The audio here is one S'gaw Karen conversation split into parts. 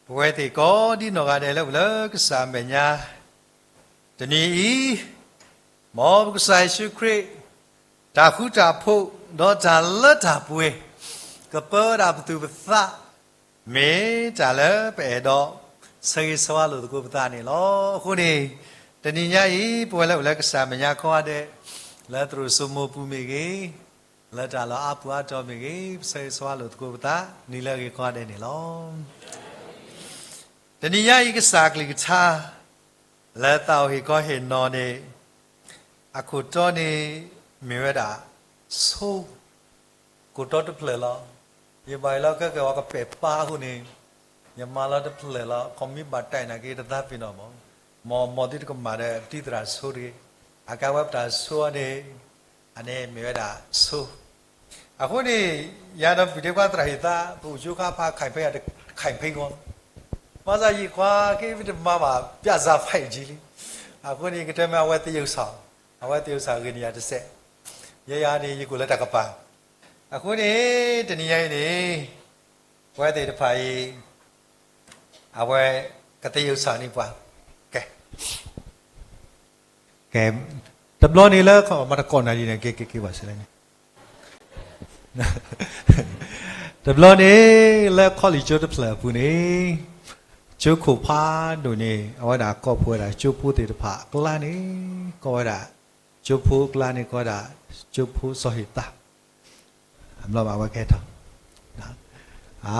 ပဝဲသ့ၣ်ကိးဒ်နီၢ်ဂၤဒဲးလၢပလၢကစၢ်အမဲာ်ညါ, တနံၤအံၤ, မ်ပကစၢ်ယ့ၣ်ၡူးခရံာ် တၢ်ဃူတၢ်ဖိး ဒီးတၢ်လၢတၢ်ပှဲၤ ကပၢဝဲဒၣ်ပသူၣ်ပသး, မ့ၢ်တၢ်လၢပအဲၣ်ဒိး ဆၢဂ့ၤဆၢဝါလိာ်သကိးပသးန့ၣ်လီၤ. အဃိန့ၣ်, တနံၤညါအံၤ ပဝဲလၢပလၢကစၢ်အမဲာ်ညါကိးဂၤဒဲး, လၢသရိာ်စိမိပူၤမ့ၢ်ဂ့ၤ, လၢတၢ်လီၢ်အါပူၤအါတီၤမ့ၢ်ဂ့ၤ, ပဆၢဂ့ၤဆၢဝါလိာ်သကိးပသး နံၤလၢအဂ့ၤကိးဂၤဒဲးန့ၣ်လီၤ. တနံၤညါအံၤ ကစၢ်အကလုၢ်ကထါ လၢသးအိၣ်ဟ့ၣ်ခီဟ့ၣ်နီၤန့ၣ်, အခိၣ်တီန့ၣ် မ့ၢ်ဝဲဒၣ် ဆိ, ခိၣ်တီတဖျၢၣ်လီၤ. ယဘၣ်အၢၣ်လီၤခဲကဲဝဲကပဲာ်ပၢ်အဃိန့ၣ်, ယမၤလီၤတဖျၢၣ်လီၤ. ခီမ့ၢ်ဘၣ်တၢ်နာ်က့တသးပ့ၤနီၣ်မး, မ်အမီၢ်သုတကမၣ်ဒီးတံၢ်သရၣ်ဆိတဂ့ၤ, အကါဝဲပတၢ်ဆိအီၤန့ၣ်, အန့ၣ်မ့ၢ်ဝဲဒၣ်ဆိ အဃိန့ၣ်, ယၤဒီးပံၤဒ့ခွါသရၣ်ဟ့ၣ်သး ပအိၣ်ကၠိခါဖးခၢၣ်ဖဲအံၤ, ခၢၣ်ဖဲအံၤဂီၢ်, ဘၣ်ဆၣ်ယံာ်ခွါက့ၤတမၤဘၣ် ပြဿနာဖးအံၤကံလံ. အဃိန့ၣ် ယကတဲမ့ၢ်အဝဲသ့ၣ်ယုၢ်စီၣ်, အဝဲသ့ၣ်ယုၢ်စီၣ်ဂ့ၤန့ၢ်ယၤတစဲး, ယဲယၤန့ၣ် ယကိာ်လၢတၢ်ကပၤ. အဃိန့ၣ်, တနံၤညါအံၤန့ၣ်, ပဝဲသ့ၣ်တဖၣ်အံၤ, အဝဲကသ့ယုၢ်စီၣ်န့ၢ်ပှၤ, ကဲ ကဲ, တဘျီန့ၣ်လၢ မၤတကိးနၤဒ်န့ၣ် ကဲကဲကဲဘၣ်စလဲန့ၣ်, တဘျီန့ၣ် လၢခီလ့ၣ်ကၠိတဖျၢၣ်အပူၤန့ၣ်, ကၠိခိၣ်ဖးဒိၣ်န့ၣ် အဝဲဒၣ်ကိးဖှိၣ်ဝဲဒၣ်ကၠိဖိသ့ၣ်တဖၣ်အကျါန့ၣ်, ကိးဝဲဒၣ်, ကၠိဖိအကျါန့ၣ် ကိးဝဲဒၣ်, ကၠိဖိစီၤဟ့ၣ်သး, အဘျီဘၣ်ဝဲကဲထီၣ်, အ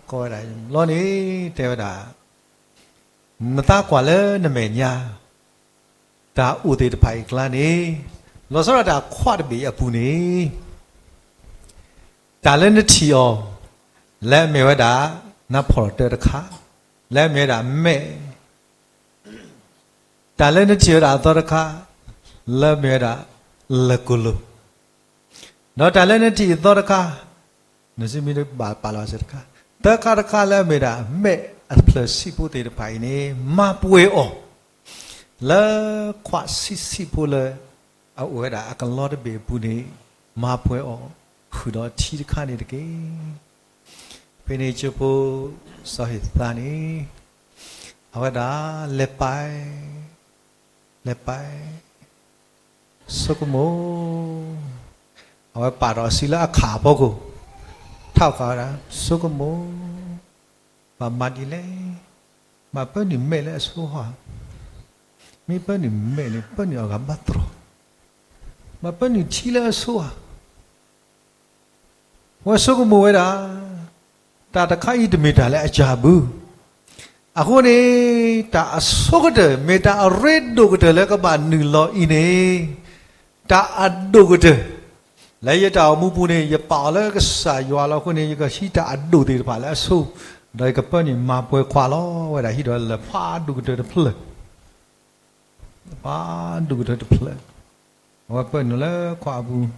ကိးဝဲဒၣ်ဘျီန့ၣ် တဲဝဲဒၣ် နသးကွၢ်လၢနမဲာ်ညါ, တၢ်အိၣ်သ့ၣ်တဖၣ်အံၤအကျါန့ၣ်, လီၤဆီဒၣ်တၢ်ခွးတဘ့ၣ်အပူၤန့ၣ်, တၢ်လၢနထံၣ်အီၤ, လၢအမ့ၢ်ဝဲဒၣ်, နဖီၣ်တၢတခါ, လၢအမ့ၢ်ဝဲဒၣ်မဲာ်, တၢ်လၢနထံၣ်ဝဲဒၣ်အသီတခါ, လၢအမ့ၢ်ဝဲဒၣ်, လၢၢ်ကိၣ်လိၤ ဒီးတၢ်လၢနထံၣ်အသီတခါ, နစံးမ့ၢ်ဘၣ်ပာ်လီၤစ့ၢ်တခါ, သၢခါတခါလၢအမ့ၢ်ဒၣ်မဲာ်အဖျၢၣ်ဆံးဖိသ့ၣ်တဖၣ်အံၤန့ၣ် မၤပှဲၤအီၤ, လၢခွးဆံးဆံးဖိလၢ အအိၣ်ဝဲဒၣ်အကလီတဘ့ၣ်အပူၤန့ၣ်, မၤပှဲၤအီၤ, ဃုာ်ဒီးထံတခါန့ၣ်တက့ၢ်. ဖဲန့ၣ်ကၠိဖိ, စီၤဟ့ၣ်သးန့ၣ်, အဝဲဒၣ်, လဲၤပာ် လဲၤပာ်, ဆိကမိၣ်, အဝဲပာ်ဒီးအစုလၢအခးအဖီခိၣ်, ထီၣ်ဃာ်ဝဲဒၣ်, ဆိကမိၣ်, ဘၣ်မၤဒ်လဲၣ်, ဘၣ်ပၢနုာ်မဲာ်လၢအဆိဧါ, မ့ၢ်ပၢနုာ်မဲာ်န့ၣ် ပၢနုာ်အဂၤဘၣ်တြီၤ, ဘၣ်ပၢနုာ်ထံလၢအဆိဧါ ဝဲဆိကမိၣ်ဝဲဒၣ်, တၢ်တခါအံၤတမ့ၢ်တၢ်လၢအစှၤဘၣ်. အဃိန့ၣ်, တၢ်အဆိကတၢၢ် မ့ၢ်တၢ်အရ့ဒိၣ်ကတၢၢ်လၢကဘၣ်နုာ်လီၤအံၤန့ၣ်, တၢ်အဒိၣ်ကတၢၢ်, လၢယတၢ်အိၣ်မူပူၤန့ၣ် ယပာ်အီၤလၢကစၢ်ယွၤလီၤ. အဃိန့ၣ် ယကဟံးတၢ်အဒိၣ်သ့ၣ်တဖၣ်လၢအဆိ, ဒီးယကပၢနုာ်မၤပှဲၤခွးလီၤဝဲဒၣ် ဟံးဒီးလၢၢ်ဖးဒိၣ်ကတၢၢ်တဖျၢၣ် ဖးဒိၣ်ကတၢၢ်တဖျၢၣ်, အဝဲပၢနုာ်လၢခွးအပူၤ,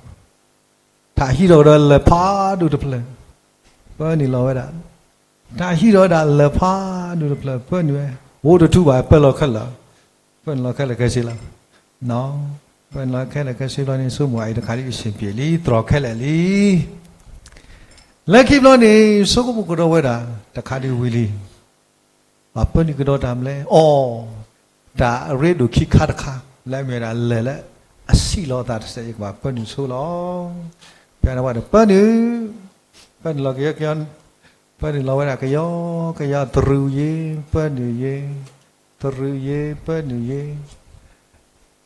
တၢ်ဟံးထီၣ်ကဒီးလၢၢ်ဖးဒိၣ်တဖျၢၣ်, ပၢနုာ်လီၤဝဲဒၣ်, တၢ်ဟံးထီၣ်ဝဲဒၣ်လၢၢ်ဖးဒိၣ်တဖျၢၣ် ပၢနုာ်ဝဲ, အိၣ်တထူၣ်ဘၣ် ပၢလီၤခဲလၢာ်, ပၢနုာ်လီၤခဲလၢာ်ခဲဆ့လီၤ, ပၢနုာ်လီၤခဲလၢာ်ခဲဆ့လီၤန့ၣ် ဆိကမိၣ်အံၤတခါဒ်အဆင်ပြေလံ တြီခဲလၢာ်လံ လၢခံဘျီန့ၣ် ဆိကမိၣ်ကဒီးဝဲဒၣ် တခါဒ်ဝံၤလံ, ဘၣ်ပၢနုာ်ကဒီးတၢ်မနုၤလဲၣ်, အိ, တၢ်အရ့ဒိၣ်ခံခါတခါ လၢအမ့ၢ်ဝဲဒၣ်လၢၢ်လၢအဆံးလီၤအသးတစဲး ယကဘၣ်ပၢနုာ်ဆိလီၤ. ဖဲန့ၣ်ဝဲဒီးပၢနုာ်, ပၢနုာ်လီၤကယီကယီ, ပၢနုာ်လီၤဝဲဒၣ်ကယီကယီ သရူးယ့, ပၢနုာ်ယ့, သရူးယ့, ပၢနုာ်ယ့,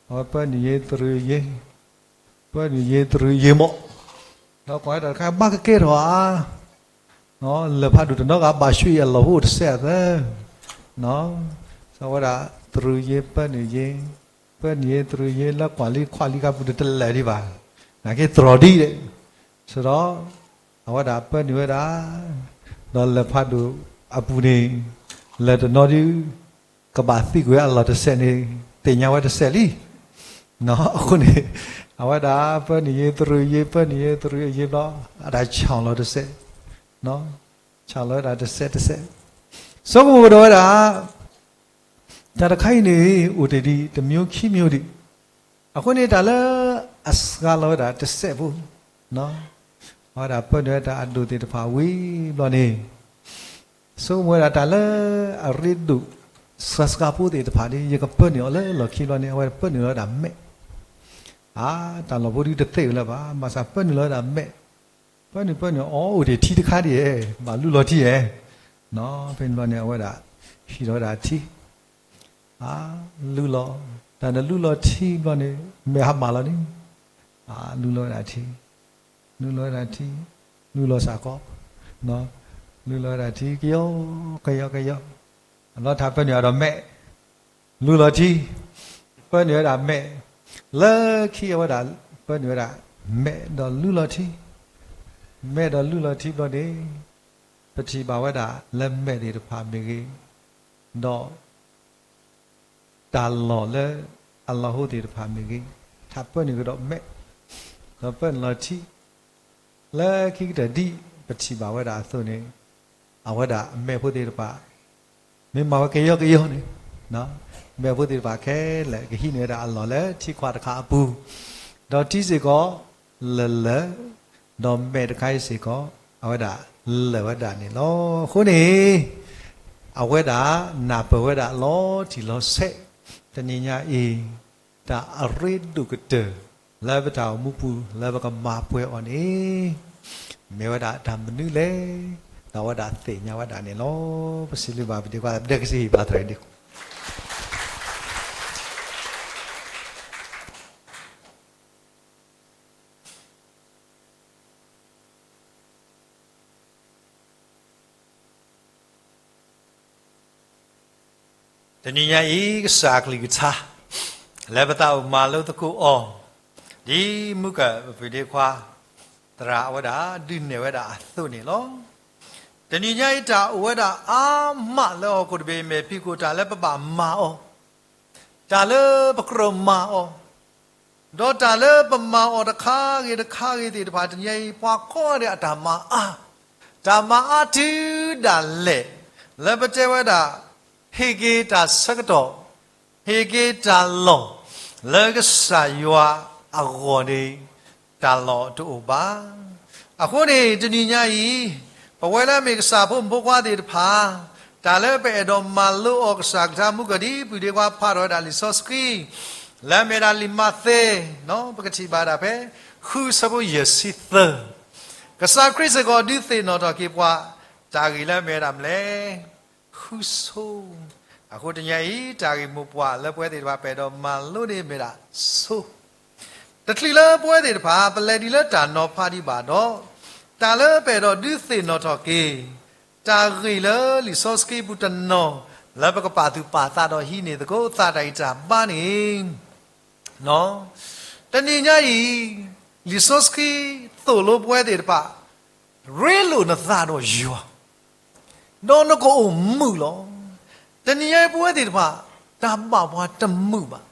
အဝဲပၢနုာ်ယ့ သရူးယ့, ပၢနုာ်ယ့ သရူးယ့မး, ဒီးကွၢ်ဝဲဒၣ်တခါဘၣ်ကကဲထီၣ်ဧါ, လၢၢ်ဖးဒိၣ်တနီၤဂၤဘၣ်ဆှံအလီၢ်ဖိအိၣ်တစဲးအသၢ, စီၤဝဲဒၣ် သရူးယ့ ပၢနုာ်ယ့, ပၢနုာ်ယ့ သရူးယ့ လၢကွၢ်လံခွးလံခါပူၤတတလဲၤဒံးဘၣ်, နာ်က့တြီဒ်လဲၣ်, စဒီး အဝဲဒၣ်ပၢနုာ်ဝဲဒၣ်, ဒီးလၢၢ်ဖးဒိၣ်အပူၤန့ၣ်, လၢၢ်တနီၤဒုး ကဘၣ်သံကွံာ်ဝဲအလီၢ်တစဲးန့ၣ် သ့ၣ်ညါဝဲတစဲးလံ. အဃိန့ၣ်, အဝဲဒၣ်ပၢနုာ်ယ့ သရူးယ့, ပၢနုာ်ယ့ သရူးယ့ဘျီ, အတၢ်ဆၢလီၤတစဲး, ဆၢလီၤဝဲဒၣ်တစဲးတစဲး, ဆိကမိၣ်ကဒီးဝဲဒၣ်, တၢ်တခါအံၤန့ၣ် အိၣ်တ့ၢ်ဒံး တမျိုးခံမျိုးဒံး, အဃိန့ၣ်တၢ်လၢအစှၤလီၤဝဲဒၣ်တစဲးဖိ, အဝဲဒၣ်ပၢနုာ်ဝဲတၢ်အဒိၣ်သ့ၣ်တဖၣ်ဝံၤဘျီန့ၣ် ဆိကမိၣ်ဝဲဒၣ်တၢ်လၢအရ့ဒိၣ် စှၤစှၤဖိသ့ၣ်တဖၣ်ဒီး ယကပၢနုာ်အီၤလၢလီၢ်ခံဘျီန့ၣ် အဝဲပၢနုာ်လီၤဝဲဒၣ်မဲး, အါ တၢ်လီၢ်ဖိဒုတသ့ဝဲလၢၤဘၣ်, ဘၣ်ဆၣ်ပၢနုာ်လီၤဝဲဒၣ်မဲး, ပၢနုာ်ပၢနုာ်အီၤအိၣ်တ့ၢ်ထံတခါဒ်အံၤ, ဘၣ်လူလီၤထံဧါ, ဖဲန့ၣ်ဘျီန့ၣ် အဝဲဒၣ် ဟံးလီၤဝဲဒၣ်ထံ အါ လူလီၤ, တၢ်နလူလီၤထံဘျီန့ၣ် မဲးဟးမၢ်လီၤန့ၣ်, အါ လူလီၤဝဲဒၣ်ထံ, လူလီၤဝဲဒၣ်ထံ, လူလီၤစ့ၢ်ကီး, လူလီၤဝဲဒၣ်ထံ ကယီကယီကယီ, အလီၤထါပၢနုာ်အီၤဒီးမဲး, လူလီၤထံ, ပၢနုာ်ဝဲဒၣ်မဲး, လၢခံအဝဲဒၣ် ပၢနုာ်ဝဲဒၣ်မဲး ဒီးလူလီၤထံ, မဲးဒီးလူလီၤထံဘျီန့ၣ် ပထံၣ်ဘၣ်ဝဲဒၣ်လၢမဲးသ့ၣ်တဖၣ်မ့ၢ်ဂ့ၤ, ဒီး တၢ်လီၢ်လၢအလီၢ်ဟိသ့ၣ်တဖၣ်မ့ၢ်ဂ့ၤ, ထးပၢနုာ်ကဒီးမဲး, ဒီးပၢနုာ်လီၤထံ, လၢခံကတၢၢ်ဒ်ပထံၣ်ဘၣ်ဝဲဒၣ်အသိးန့ၣ်, အဝဲဒၣ်အမဲးဖိသ့ၣ်တဖၣ် မ့ၢ်မၤဝဲကယီကယီန့ၣ်, မဲးဖိသ့ၣ်တဖၣ်ခဲလၢာ် ကဟံးန့ၢ်ဝဲဒၣ်အလီၢ်လၢထံခွးတခါအပူၤ, ဒီးထံစ့ၢ်ကီး လၢာ်လၢာ်, ဒီးမဲးတခါအံၤစ့ၢ်ကီး အဝဲဒၣ်လၢာ်ဝဲဒၣ်န့ၣ်လီၤ. အဃိန့ၣ် အဝဲဒၣ်နၢ်ပၢၢ်ဝဲဒၣ်လီၤတံၢ်လီၤဆဲး တနံၤညါအံၤ, တၢ်အရ့ဒိၣ်ကတၢၢ် လၢပတၢ်အိၣ်မူပူၤ လၢပကမၤပှဲၤအီၤန့ၣ် မ့ၢ်ဝဲဒၣ်တၢ်မနုၤလဲၣ်, ဒီးအဝဲဒၣ်သ့ၣ်ညါဝဲဒၣ်န့ၣ်လီၤ. ပစံးဘျုးဘၣ်ပဒ့ခွါ ပဒဲကစံးဟ့ၣ်ပာ်သရၣ်ဒ့ တနံၤညါအံၤ ကစၢ်အကလုၢ်ကထါ လၢပသးအိၣ်မၤလိသကိးအီၤ, ဒ်မုၢ်ကၢ်ပဒ့ခွါ သရၣ်အဝဲဒၣ်ဒုးနဲၣ်ဝဲဒၣ်အသိးန့ၣ်လီၤ. တနံၤညါအံၤ တၢ်အိၣ်ဝဲဒၣ်အါမးလၢဟီၣ်ခိၣ်တဘ့ၣ်အမဲာ်ဖံးခိၣ် တၢ်လၢပဘၣ်မၤအီၤ, တၢ်လၢပကြၢးမၤအီၤ, ဒီးတၢ်လၢပမၤအီၤတခါဂ့ၤတခါဂ့ၤသ့ၣ်တဖၣ် တနံၤညါအံၤ ပှၤကိးဂၤဒဲးအတၢ်မၤအါ, တၢ်မၤအါတုၤဒၣ်လဲာ် လၢပတဲဝဲဒၣ် ဟ့ၣ်က့ၤတၢ်ဆၢကတီၢ်, ဟ့ၣ်က့ၤတၢ်လီၢ် လၢကစၢ်ယွၤအဂီၢ်န့ၣ် တၢ်လီၢ်တအိၣ်ဘၣ်. အဃိန့ၣ် တနံၤညါအံၤ ပဝဲလၢအမ့ၢ်ကစၢ်ဖိမုၣ်ဖိခွါသ့ၣ်တဖၣ် တၢ်လၢပအဲၣ်ဒိးမၤလိအီၤကစၢ်ကထါမုၢ်ကၢၢ် ဒ်ပဒ့ခွါဖးထီၣ်ဝဲဒၣ်လံာ်စီဆှံ လၢအမ့ၢ်ဝဲဒၣ်လံာ်မးသဲ ပကထံၣ်ဘၣ်ဒၣ်ဖဲ ဃုဆၢဖိယဲၢ်ဆံသၢ, ကစၢ်ခရံာ်စ့ၢ်ကီးဒုးသ့ၣ်နီၣ်ထီၣ်က့ၤပှၤ တၢ်ဂ့ၢ်လၢအမ့ၢ်ဝဲဒၣ်မနုၤလဲၣ်, ဃုဆိ. အဃိတနံၤညါအံၤ တၢ်ဂ့ၢ်မိၢ်ပှၢ်လၢပဝဲသ့ၣ်တဖၣ်ပအဲၣ်ဒိးမၤလိန့ၣ်မ့ၢ်ဒၣ်ဆိ တချုးလၢပဝဲသ့ၣ်တဖၣ် ပလဲၤဒံးလၢတၢ်နီၤဖးဒံးဘၣ်ဒီး တၢ်လၢပအဲၣ်ဒိးဒုးသ့ၣ်နီၣ်ထီၣ်က့ၤ တၢ်ဂ့ၢ်လၢလံာ်စီဆှံပူၤတနီၤ လၢပကပာ်သူၣ်ပာ်သးဒီးဟံးန့ၢ်သကိးသးတၢ်ဂံၢ်တၢ်ဘါန့ၣ် တနံၤညါအံၤ လံာ်စီဆှံသိၣ်လိပဝဲသ့ၣ်တဖၣ် ရ့လိာ်နသးဒီးယွၤ ဒီးနကအိၣ်မုာ်လီၤ. တနံၤညါအံၤပဝဲသ့ၣ်တဖၣ် တၢ်ဘၣ်ပှၤတမုာ်ဘၣ်.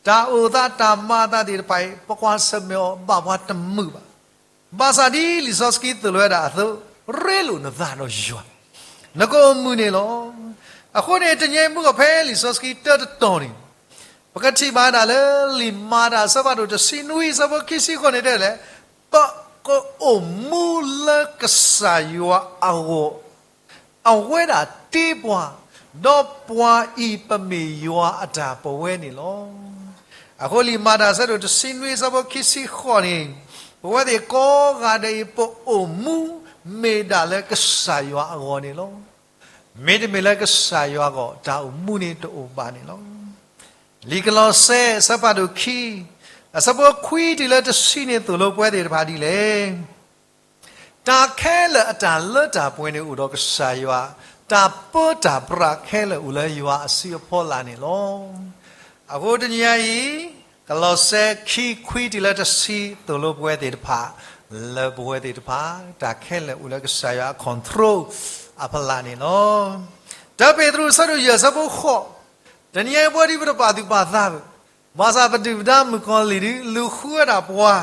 တၢ်အိၣ်သးတၢ်မၤအသးသ့ၣ်တဖၣ်အံၤ ပကွၢ်ဆၢၣ်မဲာ်အီၤ ဘၣ်ပှၤတမုာ်ဘၣ်. ဘၣ်ဆၣ်ဒ်လံာ်စီဆှံသိၣ်လိဝဲဒၣ်အသိး, ရ့လိာ်နသးဒီးယွၤ, နကအိၣ်မုာ်န့ၣ်လီၤ. အဃိန့ၣ် တနံၤညါအံၤမုၢ်ဂီၤဖဲလံာ်စီဆှံတၢတတီၤန့ၣ် ပကထံၣ်ဘၣ်ဒၣ်လၢ လံာ်မၤတၢ်အဆၢဖးဒိၣ်တဆံနွံ အဆၢဖိခံဆံဃိးန့ၣ်တဲလဲၣ်, ပကအိၣ်မူလၢကစၢ်ယွၤအဂီၢ်, အဝဲဒၣ်တ့ပှၤ, ဒီးပှၤအံၤပမ့ၢ်ယွၤအတၢ်ပဝဲန့ၣ်လီၤ. အဃိလံာ်မၤတၢ်အဆၢဒိၣ်တဆံနွံ အဆၢဖိခံဆံဃိးန့ၣ်, ပဝဲသ့ၣ်ကိးဂၤဒဲးအံၤ ပအိၣ်မူမ့ၢ်ဒၣ်လၢကစၢ်ယွၤအဂီၢ်န့ၣ်လီၤ. မ့တမ့ၢ်လၢကစၢ်ယွၤအဂီၢ် တၢ်အိၣ်မူန့ၣ်တအိၣ်ဘၣ်န့ၣ်လီၤ. လံာ်ကလီးစဲ အဆၢဖးဒိၣ်ခံ အဆၢဖိခွံတုၤလၢတဆံန့ၣ် သိၣ်လိပဝဲသ့ၣ်တဖၣ်ဒ်လဲၣ်. တၢ်ခဲလၢာ်အတၢ်လၢတၢ်ပှဲၤန့ၣ်အိၣ်ဒီးကစၢ်ယွၤ, တၢ်ပၢတၢ်ပြးခဲလၢာ်အိၣ်လၢယွၤအစုအဖီလာ်န့ၣ်လီၤ. အဃိတနံၤညါအံၤ ကလီးစဲခံခွံတုၤလၢတဆံ သိၣ်လိပဝဲသ့ၣ်တဖၣ်, လၢပဝဲသ့ၣ်တဖၣ် တၢ်ခဲလၢာ်အိၣ်လၢကစၢ်ယွၤအ control အဖီလာ်န့ၣ်လီၤ. တၢပ့းတရူး အဆၢဒိၣ်ယဲၢ် အဆၢဖိဃိး, တနံၤညါအံၤပဝဲဒ်ပတပာ်သူၣ်ပာ်သးဘၣ်, ဘၣ်ဆၣ်ပဒုၣ်ပဒါမုၣ်ကီၤလံၢ်ဒုး လူၤဃုဝဲဒၣ်ပှၤ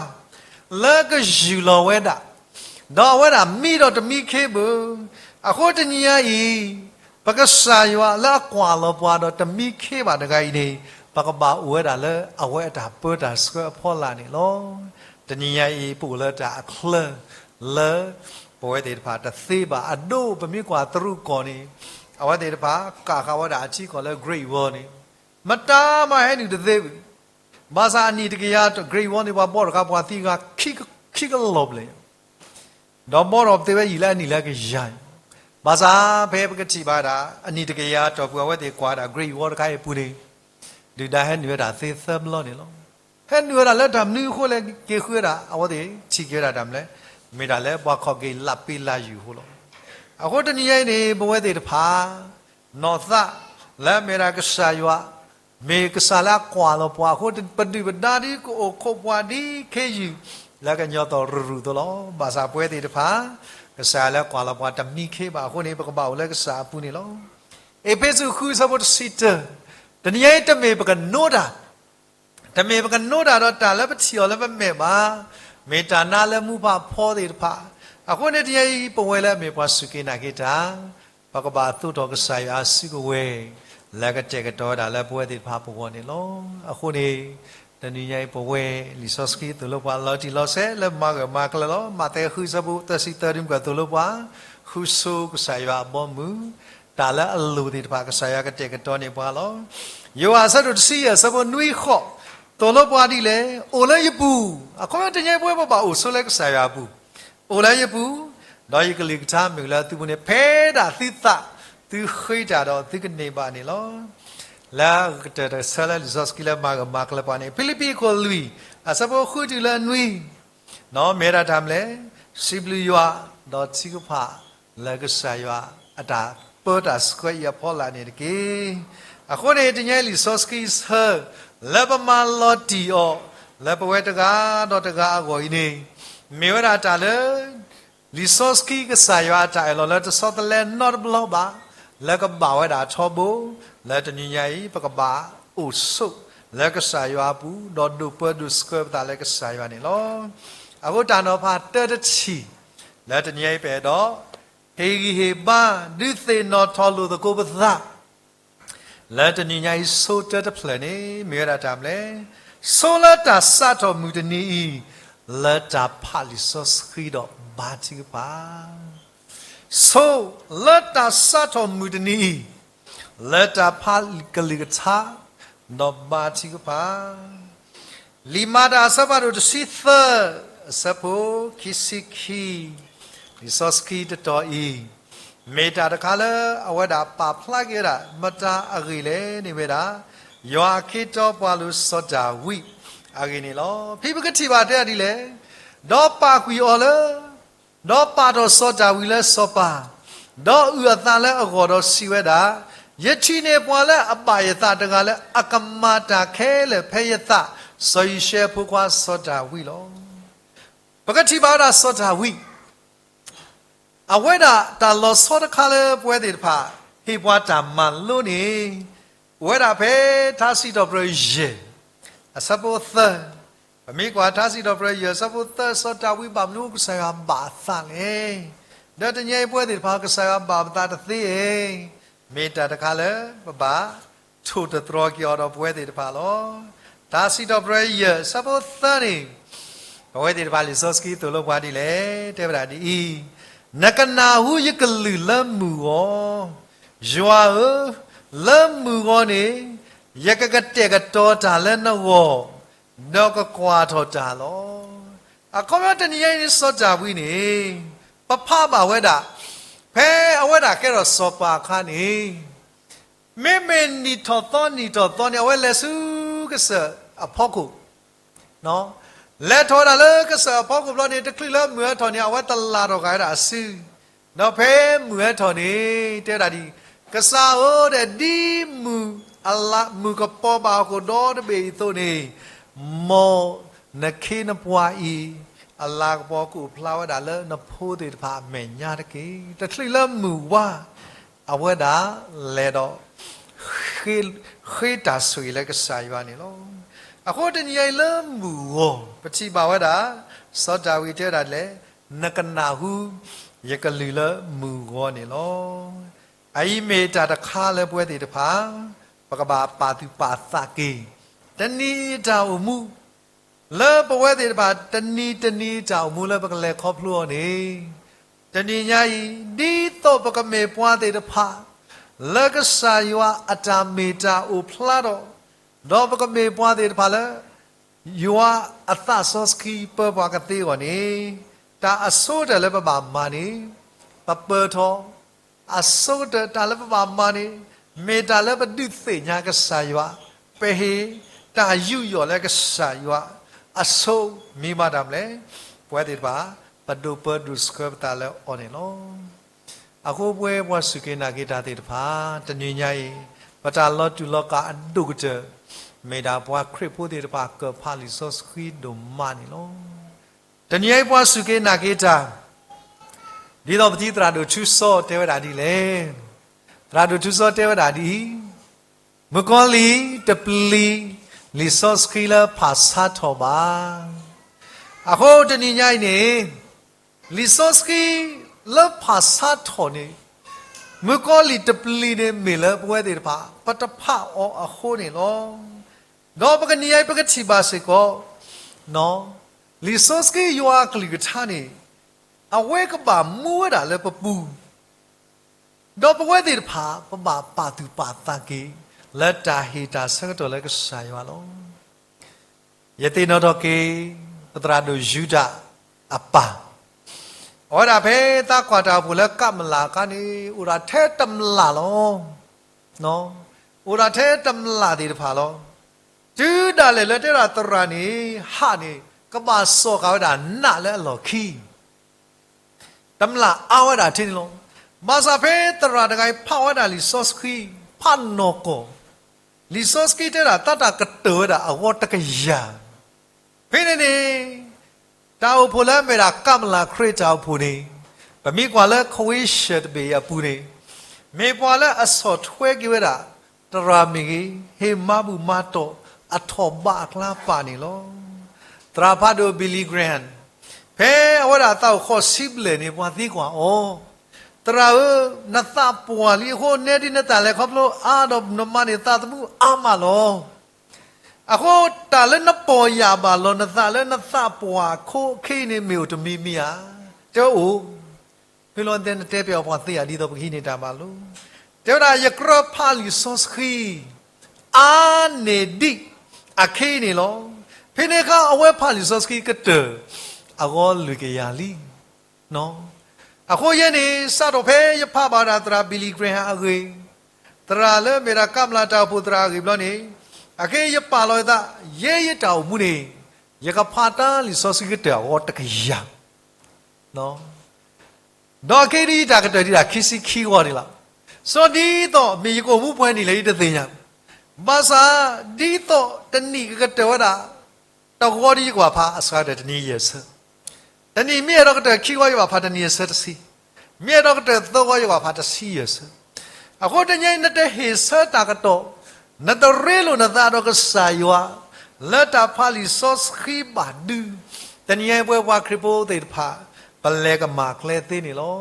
လၢကယူၢ်လီၤဝဲဒၣ်, ဒီးအဝဲဒၣ်မံဒီးတမံခ့ဘၣ်. အဃိတနံၤညါအံၤ ပကစၢ်ယွၤလၢအကွၢ်လီၤပှၤဒီးတမံခ့ဘၣ်တဂၤအံၤန့ၣ်, ပကဘၣ်အိၣ်ဝဲဒၣ်လၢအဝဲအတၢ်ပၢတၢ်ဆှၢအဖီလာ်န့ၣ်လီၤ. တနံၤညါအံၤ ပအိၣ်လၢတၢ်အချၢလၢ ပဝဲသ့ၣ်တဖၣ်တသ့ဘၣ်. အဒိ ပမ့ၢ်ကွၢ်တရူးကီၢ်န့ၣ် အဝဲသ့ၣ်တဖၣ် ကးဃာ်ဝဲဒၣ်အထံကီၢ်လၢ Great Wall န့ၣ် မတၤမးဟဲနုာ်တသ့ဘၣ်. ဘၣ်ဆၣ်အနံၣ်တကယၤ Great Wall န့ၣ် ပှၤဘီၣ်တခါ ပှၤသံဂၤ ခံကလီၤဘျဲၣ် ဒီးဘီထီၣ်ပသ့ဝဲယံာ်လၢအနံၣ်လၢအကယၤအံၤ, ဘၣ်ဆၣ်ဖဲပကထံၣ်ဘၣ်ဒၣ် အနံၣ်တကယၤအတီၢ်ပူၤ အဝဲသ့ၣ်ကွၢ်ဝဲဒၣ် Great Wall တခါအံၤအပူၤန့ၣ် ဒုၣ်ဒါဟဲနုာ်ဝဲဒၣ်သ့သၢဘျီန့ၣ်လီၤ. ဟဲနုာ်ဝဲဒၣ်လၢတၢ်မနုၤအဃိလဲၣ် က့ၤဃုဝဲဒၣ် အဝဲသ့ၣ်ထံၣ်က့ၤဝဲဒၣ်တၢ်မနုၤလဲၣ်, မ့ၢ်ဒၣ်လၢပှၤခီၣ်က့ၤလးပ့ၤလးယုၢ်အဃိလီၤ. အဃိတနံၤညါအံၤန့ၣ် ပဝဲသ့ၣ်တဖၣ် နီၢ်သး လၢအမ့ၢ်ဒၣ်ကစၢ်ယွၤ မ့ၢ်ကစၢ်လၢအကွၢ်လီၤပှၤအဃိ ပဒုၣ်ပဒါဒ်ကအိၣ်ခိးပှၤဒ်ခ့ယုၢ် လၢကညီသီၣ်ရူၢ်ရူၢ်အသိးလီၤ. ဘၣ်ဆၣ်ပဝဲသ့ၣ်တဖၣ် ကစၢ်ယွၤလၢကွၢ်လီၤပှၤတမံခ့ဘၣ်အဃိန့ၣ် ပကဘၣ်အိၣ်လၢကစၢ်အပူၤန့ၣ်လီၤ. အ့းဖ့းစူး ဃု အဆၢဖိတဆံတၢ, တနံၤညါအံၤ တမ့ၢ်ပကနိတၢ် တမ့ၢ်ပကနိတၢ်ဒီးတၢ်လၢပထံၣ်အီၤလၢပမဲာ်ဘၣ်, မ့ၢ်တၢ်နါလၢမူဖးဖီသ့ၣ်တဖၣ်. အဃိန့ၣ်တနံၤညါအံၤ ပဝဲလၢအမ့ၢ်ပှၤစူၢ်က့ၤနာ်က့ၤတၢ် ပကဘၣ်သိးထီၣ်ကစၢ်ယွၤအစုကဝဲၤ လၢကတဲာ်ကတီၤဝဲဒၣ်လၢပဝဲသ့ၣ်တဖၣ်ပဂီၢ်န့ၣ်လီၤ. အဃိန့ၣ် တနံၤညါအံၤပဝဲ လံာ်စီဆှံသိၣ်လိပှၤလီၤတံၢ်လီၤဆဲးလၢမၤဂၢၢ်မၤကျၢၤလီၤ. မးသဲ ဃု အဆၢဖိသၢဆံသၢ ဒုးမုၢ်ကၢၢ်သိၣ်လိပှၤ ဃုဆိကစၢ်ယွၤအဘီအမုၢ်, တၢ်လၢအလိၣ်သ့ၣ်တဖၣ် ကစၢ်ယွၤကတဲာ်ကတီၤန့ၢ်ပှၤလီၤ. ယိၤဟၣ်အဆၢဒိၣ်တဆံယဲၢ် အဆၢဖိနွံဃိး သိၣ်လိပှၤဒ်လဲၣ်, အိၣ်လၢယပူၤ, အခီပညီတနံၤညါအံၤပဝဲပဘၣ်အိၣ်ဆိလၢကစၢ်ယွၤအပူၤ, အိၣ်လၢယပူၤ, ဒီးယကလုၢ်ကထါမ့ၢ်လၢသုပူၤန့ၣ် ဖဲဒၣ်သုသး သုဃ့တၢ်ဒီးသုကန့ၢ်ဘၣ်န့ၣ်လီၤ. လၢကတၢၢ်တဆၢလၢလံာ်စီဆှံလၢမၤဂၢၢ်မၤကျၢၤပှၤန့ၣ် ဖံလံးပံၤအခိၣ်လွံၢ် အဆၢဖိဃုတုၤလၢနွံ မ့ၢ်ဝဲဒၣ်တၢ်မနုၤလဲၣ်, စံးဘျုးယွၤ ဒီးထုကဖၣ်လၢကစၢ်ယွၤ အတၢ်ပၢတၢ်ဆှၢအံၤအဖီလာ်န့ၣ်တက့ၢ်. အဃိန့ၣ် တနံၤညါအံၤလံာ်စီဆှံအဆၢ လၢပမၤလီၤတံၢ်အီၤ လၢပဝဲတဂၤဒီးတဂၤအဂီၢ်အံၤန့ၣ် မ့ၢ်ဝဲဒၣ်တၢ်လၢ လံာ်စီဆှံကစၢ်ယွၤအတၢ်အၢၣ်လီၤလၢတဆီတလဲနီတဘျီဘၣ်, လၢကဘၣ်ဝဲဒၣ်ထီဘိ, လၢတနံၤညါအံၤ ပကဘၣ်အိၣ်ဆိးလၢကစၢ်ယွၤအပူၤ ဒီးဒိးပၢဒိးဆှၢပသးလၢကစၢ်ယွၤန့ၣ်လီၤ. အဃိတၢ်နီၤဖးတၢတထံၣ် လၢတနံၤညါအံၤပအဲၣ်ဒိး ဟ့ၣ်ဂံၢ်ဟ့ၣ်ဘါ ဒုးသ့ၣ်နီၣ်ထီၣ်လိာ်သကိးပသး လၢတနံၤညါအံၤ ဆိတၢတဖျၢၣ်န့ၣ် မ့ၢ်ဝဲဒၣ်တၢ်မနုၤလဲၣ်, ဆိလၢတၢ်စးထီၣ်မုၢ်တနံၤအံၤ လၢတၢ်ဖးလံာ်စီဆှံဒီးဘါထုကဖၣ်, ဆိလၢတၢ်စးထီၣ်မုၢ်တနံၤအံၤ လၢတၢ်ဖးကလုၢ်ကထါ ဒီးဘါထုကဖၣ် လံာ်မၤတၢ်အဆၢဖးဒိၣ်တဆံသၢ အဆၢဖိခံဆံခံ, လံာ်စီဆှံတတီၤအံၤ မ့ၢ်တၢ်တခါလၢအဝဲဒၣ်ပာ်ဖျါက့ၤဝဲဒၣ် မတၤအဂ့ၢ်လဲၣ်န့ၣ်ဝဲဒၣ် ယွၤအခ့တီပှၤလိၤစီၤဒၤဝံးအဂ့ၢ်န့ၣ်လီၤ. ဖဲပကထံၣ်ဘၣ်တဲဒ်လဲၣ်, ဒီးပာ်ကွံာ်အီၤလၢ ဒီးပာ်ထီၣ်စီၤဒၤဝံးလၢစီၤပၤ, ဒီးအုၣ်အသးလၢအဂီၢ်ဒီးစံးဝဲဒၣ်, ယထံၣ်န့ၢ်ပှၤလၢအဘၣ်ယသးတဂၤလၢအကမၤတၢ်ခဲလၢာ်ဖဲယသး, စီၤယံၤၡဲအဖိခွါစီၤဒၤဝံးလီၤ. ပကထံၣ်ဘၣ်ဝဲဒၣ်စီၤဒၤဝံး အဝဲဒၣ်တၢ်လီၤဆီတခါလၢပဝဲသ့ၣ်တဖၣ် ဟ့ၣ်ပှၤတၢ်မၤလိန့ၣ် အိၣ်ဝဲဒၣ်ဖဲထါစံးထီၣ်ပတြၢၤယဲၢ် အဆၢဖိသၢ, ပမ့ၢ်ကွၢ်ထါစံးထီၣ်ပတြၢၤယဲၢ် အဆၢဖိသၢ စီၤဒၤဝံးဘၣ်မနုၤ ကစၢ်ယွၤဘၣ်အသးလဲၣ်. ဒီးတနံၤအံၤပဝဲသ့ၣ်တဖၣ် ကစၢ်ယွၤဘၣ်ပသးတသ့ဧါ, မ့ၢ်တၢ်တခါလၢပဘၣ် ထိၣ်သတြီၤက့ၤအီၤဒီးပဝဲသ့ၣ်တဖၣ်လီၤ. ထါစံးထီၣ်ပတြၢၤယဲၢ် အဆၢဖိသၢန့ၣ် ပဝဲသ့ၣ်တဖၣ်လံာ်စီဆှံသိၣ်လိပှၤဒ်လဲၣ်, တဲဝဲဒၣ်ဒ်အံၤ, နကနၢ်ဟူယကလုၢ်လၢမုၢ်ဂီၤ, ယွၤဧၢ, လၢမုၢ်ဂီၤန့ၣ် ယကကတဲာ်ကတီၤတၢ်လၢနဂီၢ်, ဒီးကကွၢ်ထီၣ်တၢ်လီၤ. အခီပညီတနံၤညါအံၤန့ၣ် စီၤဒၤဝံးန့ၣ် ပဖးဘၣ်ဝဲဒၣ် ဖဲအဝဲဒၣ်ကဲထီၣ်စီၤပၤအခါန့ၣ် မ့မ့ၢ်နံၣ်ထီၣ်သီနံၣ်ထီၣ်သီန့ၣ် အဝဲလဲၤဆူကစၢၢ်အဖီခိၣ် လဲၤထီၣ်ဝဲဒၣ်လၢကစၢၢ်အဖီခိၣ်ဘျီန့ၣ် တချုးလၢမုၢ်ဟဲထီၣ်န့ၣ် အဝဲတလၢ်ထီၣ်ဂာ်ဝဲဒၣ်အစု, ဒီးဖဲမုၢ်ဟဲထီၣ်န့ၣ် တဲဝဲဒၣ်ဒ်အံၤ, ကစၢ်ဧၢ, ဒ်မုၢ်အလၤ မုၢ်ကပီၤဘၣ်အခိၣ်ဒီတဘ့ၣ်အံၤအသိးန့ၣ်, မ်နခ့နပှၤအံၤ အလၤကပီၤကအိၣ်ဖျါဝဲဒၣ် လၢနဖိသ့ၣ်တဖၣ်အမဲာ်ညါတက့ၢ်. တချုးလၢမုၢ်ဝါ အဝဲဒၣ်လဲၤဒီး ဃ့တၢ်ဆိၣ်ဂ့ၤလၢကစၢ်ယွၤန့ၣ်လီၤ. အဃိတနံၤအံၤလၢမုၢ်ဂီၤ ပထံၣ်ဘၣ်ဝဲဒၣ် စီၤဒၤဝံးတဲဝဲဒၣ်လဲၣ်, နကနၢ်ဟူယကလုၢ်လၢမုၢ်ဂီၤန့ၣ်လီၤ. အအံၤမ့ၢ်တၢ်တခါလၢပဝဲသ့ၣ်တဖၣ် ပကဘၣ်ပာ်သူၣ်ပာ်သးက့ၤ တနံၤအံၤတၢ်အိၣ်မူ လၢပဝဲသ့ၣ်တဖၣ် တနံၤတနံၤအံၤတၢ်အိၣ်မူလၢပကလဲၤခီဖျိအီၤန့ၣ်, တနံၤညါအံၤ ဒ်သိးပကမ့ၢ်ပှၤသ့ၣ်တဖၣ် လၢကစၢ်ယွၤအတၢ်မ့ၢ်တၢ်အိၣ်ဖျါထီၣ်, ဒီးပကမ့ၢ်ပှၤသ့ၣ်တဖၣ်လၢ ယွၤအသးစီဆှံပၢပှၤကသ့အဂီၢ်န့ၣ်, တၢ်အဆိကတၢၢ်လၢပဘၣ်မၤန့ၣ်, ပပၢၤထီၣ်, အဆိကတၢၢ်တၢ်လၢပဘၣ်မၤန့ၣ်, မ့ၢ်တၢ်လၢပဒုးသ့ၣ်ညါကစၢ်ယွၤ, ပဟ့ၣ်တၢ်ယူးယီၣ်လၢကစၢ်ယွၤအဆိ, မ့ၢ်မတၤတၢ်မနုၤလဲၣ်, ပဝဲသ့ၣ်တဖၣ် ပဒိးပၢဒိးဆှၢပသးလၢအီၤန့ၣ်လီၤ. အဃိပဝဲပှၤစူၢ်က့ၤနာ်က့ၤတၢ်သ့ၣ်တဖၣ် တနံၤညါအံၤ ပတၢ်လီၤတူာ်လီၤကာ်အဒိၣ်ကတၢၢ် မ့ၢ်ဒၣ်ပှၤခရံာ်ဖိသ့ၣ်တဖၣ်ကၢၢ်ဖးလံာ်စီဆှံဒိၣ်မးန့ၣ်လီၤ. တနံၤညါအံၤပှၤစူၢ်က့ၤနာ်က့ၤတၢ် ဒ်သိးပထံၣ်သရၣ်ဒိၣ်ထူစီတဲဝဲဒၣ်ဒ်လဲၣ်. သရၣ်ဒိၣ်ထူစီတဲဝဲဒၣ်ဒ်အံၤ, မုၣ်ကီၤလံၢ်တပျံၤ လံာ်စီဆှံလၢဖးဆါထီၣ်ဘၣ်. အဃိတနံၤညါအံၤန့ၣ် လံာ်စီဆှံလၢဖးဆါထီၣ်န့ၣ်, မုၣ်ကီၤလံၢ်တပျံၤန့ၣ်မ့ၢ်လၢပဝဲသ့ၣ်တဖၣ် ပတဖးအီၤအဃိန့ၣ်လီၤ. ဒီးပကနံၤညါအံၤပကထံၣ်ဘၣ်စ့ၢ်ကီး လံာ်စီဆှံယွၤအကလုၢ်ကထါန့ၣ် အဝဲကဘၣ်မူဝဲဒၣ်လၢပပူၤ ဒီးပဝဲသ့ၣ်တဖၣ် ပဘၣ်ပာ်သူၣ်ပာ်သးက့ၤ လၢတၢ်ဟ့ၣ်တၢ်ဆၢကတီၢ်လၢကစၢ်ယွၤလီၤ. ယသ့ၣ်နီၣ်ထီၣ်က့ၤ ပသရၣ်ဒိၣ်ယူဒၤအပၢ်, အဝဲဒၣ်ဖဲသးကွၢ်တၢ်အိၣ်ဖှိၣ်လၢကးမလးအခါန့ၣ် အိၣ်ဒၣ်ထဲတမျးလီၤ. အိၣ်ဒၣ်ထဲတမျးသ့ၣ်တဖၣ်လီၤ. တုၤဒၣ်လဲာ်လၢတဲဒၣ်သရၣ်န့ၣ် ဟးန့ၣ် ကဘၣ်စိာ်ဃာ်ဝဲဒၣ်နးလၢအလီၢ်ခံ တမျးအါဝဲဒၣ်ထဲန့ၣ်လီၤ. ဘၣ်ဆၣ်ဖဲသရၣ်တဂၤအံၤဖးဝဲဒၣ်လံာ်စီဆှံ ဖးနီၢ်ကီၢ်, လံာ်စီဆှံတဲဒၣ်သးတၢ်ကတၢၢ်ဝဲဒၣ်အဂီၢ်တကယၤ. ဖဲန့ၣ်န့ၣ် တၢ်အိၣ်ဖှိၣ်လၢအမ့ၢ်ဒၣ်ကးမလးခရံာ်တၢ်အိၣ်ဖှိၣ်န့ၣ် ပမ့ၢ်ကွၢ်လၢခဝ့ၡၢၣ်တဘ့ၣ်အံၤအပူၤန့ၣ် မ့ၢ်ပှၤလၢအဆီၣ်ထွဲက့ၤဝဲဒၣ် သရၣ်မ့ၢ်ဂ့ၤ ဟ့ၣ်မၤဘူၣ်မၤတီၢ်အထီၣ်ဘးအကျါပာ်န့ၣ်လီၤ. သရၣ်ဖးဒိၣ် Billy Graham ဖဲအဝဲဒၣ်သးအိၣ်ဃိးဆံဘျဲၣ်န့ၣ် ပှၤသံကွၢ်အီၤ, သရၣ်ဧၢ, နသးပှၢ်လံအဃိ နဲဒ်နသးလဲၤခီဖျိ အါဒီးနမၤန့ၢ်သးသမူအါမးလီၤ. အဃိတၢ်လၢနပီၢ်ယၢ်ဘၣ်လီၤနသးလၢနသးပှၢ်အခိၣ်အခံန့ၣ် မ့ၢ်အိၣ်တမံၤမံၤဧါ. တဲအိၣ်, ဖဲလီၤတဲနတဲပျီပှၤသ့ဧါ ဒ်သိးပကဟံးန့ၢ်တၢ်မၤလိ. တဲဝဲဒၣ် ယကြၢးဖးလံာ်စီဆှံ အါန့ၢ်ဒံးအခံန့ၣ်လီၤ. ဖဲန့ၣ်အခါ အဝဲဖးလံာ်စီဆှံကတၢၢ် အဂီၢ်လွံၢ်ကယၤလံ. အဃိယဲန့ၣ် စးထီၣ်ဖဲယဖးဘၣ်ဝဲဒၣ်သရၣ် Billy Graham အဂ့ၢ်, သရၣ်လၢမ့ၢ်ဒၣ်ကးမလးတၢ်အိၣ်ဖှိၣ်သရၣ်အဂ့ၢ်ဘျီန့ၣ်, အခဲအံၤယပာ်လီၤယသး ယဲယတၢ်အိၣ်မူန့ၣ် ယကဖးတၢ်လံာ်စီဆှံကတၢၢ်အဂီၢ်တကယၤ ဒီးအခဲအံၤဒ်ယတၢ်ကတၢၢ်ဒံးဒၣ်ခံဆံခံဂီၤန့ၣ်လီၤ. စီၤဒ်သိးမ့ၢ်ယကအိၣ်မူပှဲၤနံၣ်လဲၣ် ယတသ့ၣ်ညါ, ဘၣ်ဆၣ်ဒ်သိးတနံၣ်ကကတၢၢ်ဝဲဒၣ် တဂီၤဒီးယကဘၣ်ဖးအစှၤကတၢၢ်တနံၤယဲၢ်ဆၢ, တနံၣ်မ့ၢ်အဲၣ်ဒိးကတၢၢ်ခံဂီၤ ယကဘၣ်ဖးတနံၣ်အဆၢတဆံ, မ့ၢ်အဲၣ်ဒိးကတၢၢ်သၢဂီၤ ယကဘၣ်ဖးတဆံယဲၢ်ဆၢ. အဃိတနံၤအံၤ နတဟ့ၣ်ဆၢတၢ်ကတီၢ်, နတရ့လိာ်နသးဒီးကစၢ်ယွၤ လၢတၢ်ဖးလံာ်စီဆှံဘၣ်ဒုး, တနံၤအံၤပဝဲပှၤခရံာ်ဖိသ့ၣ်တဖၣ် ပလဲၤကမၣ်ကျဲသ့န့ၣ်လီၤ.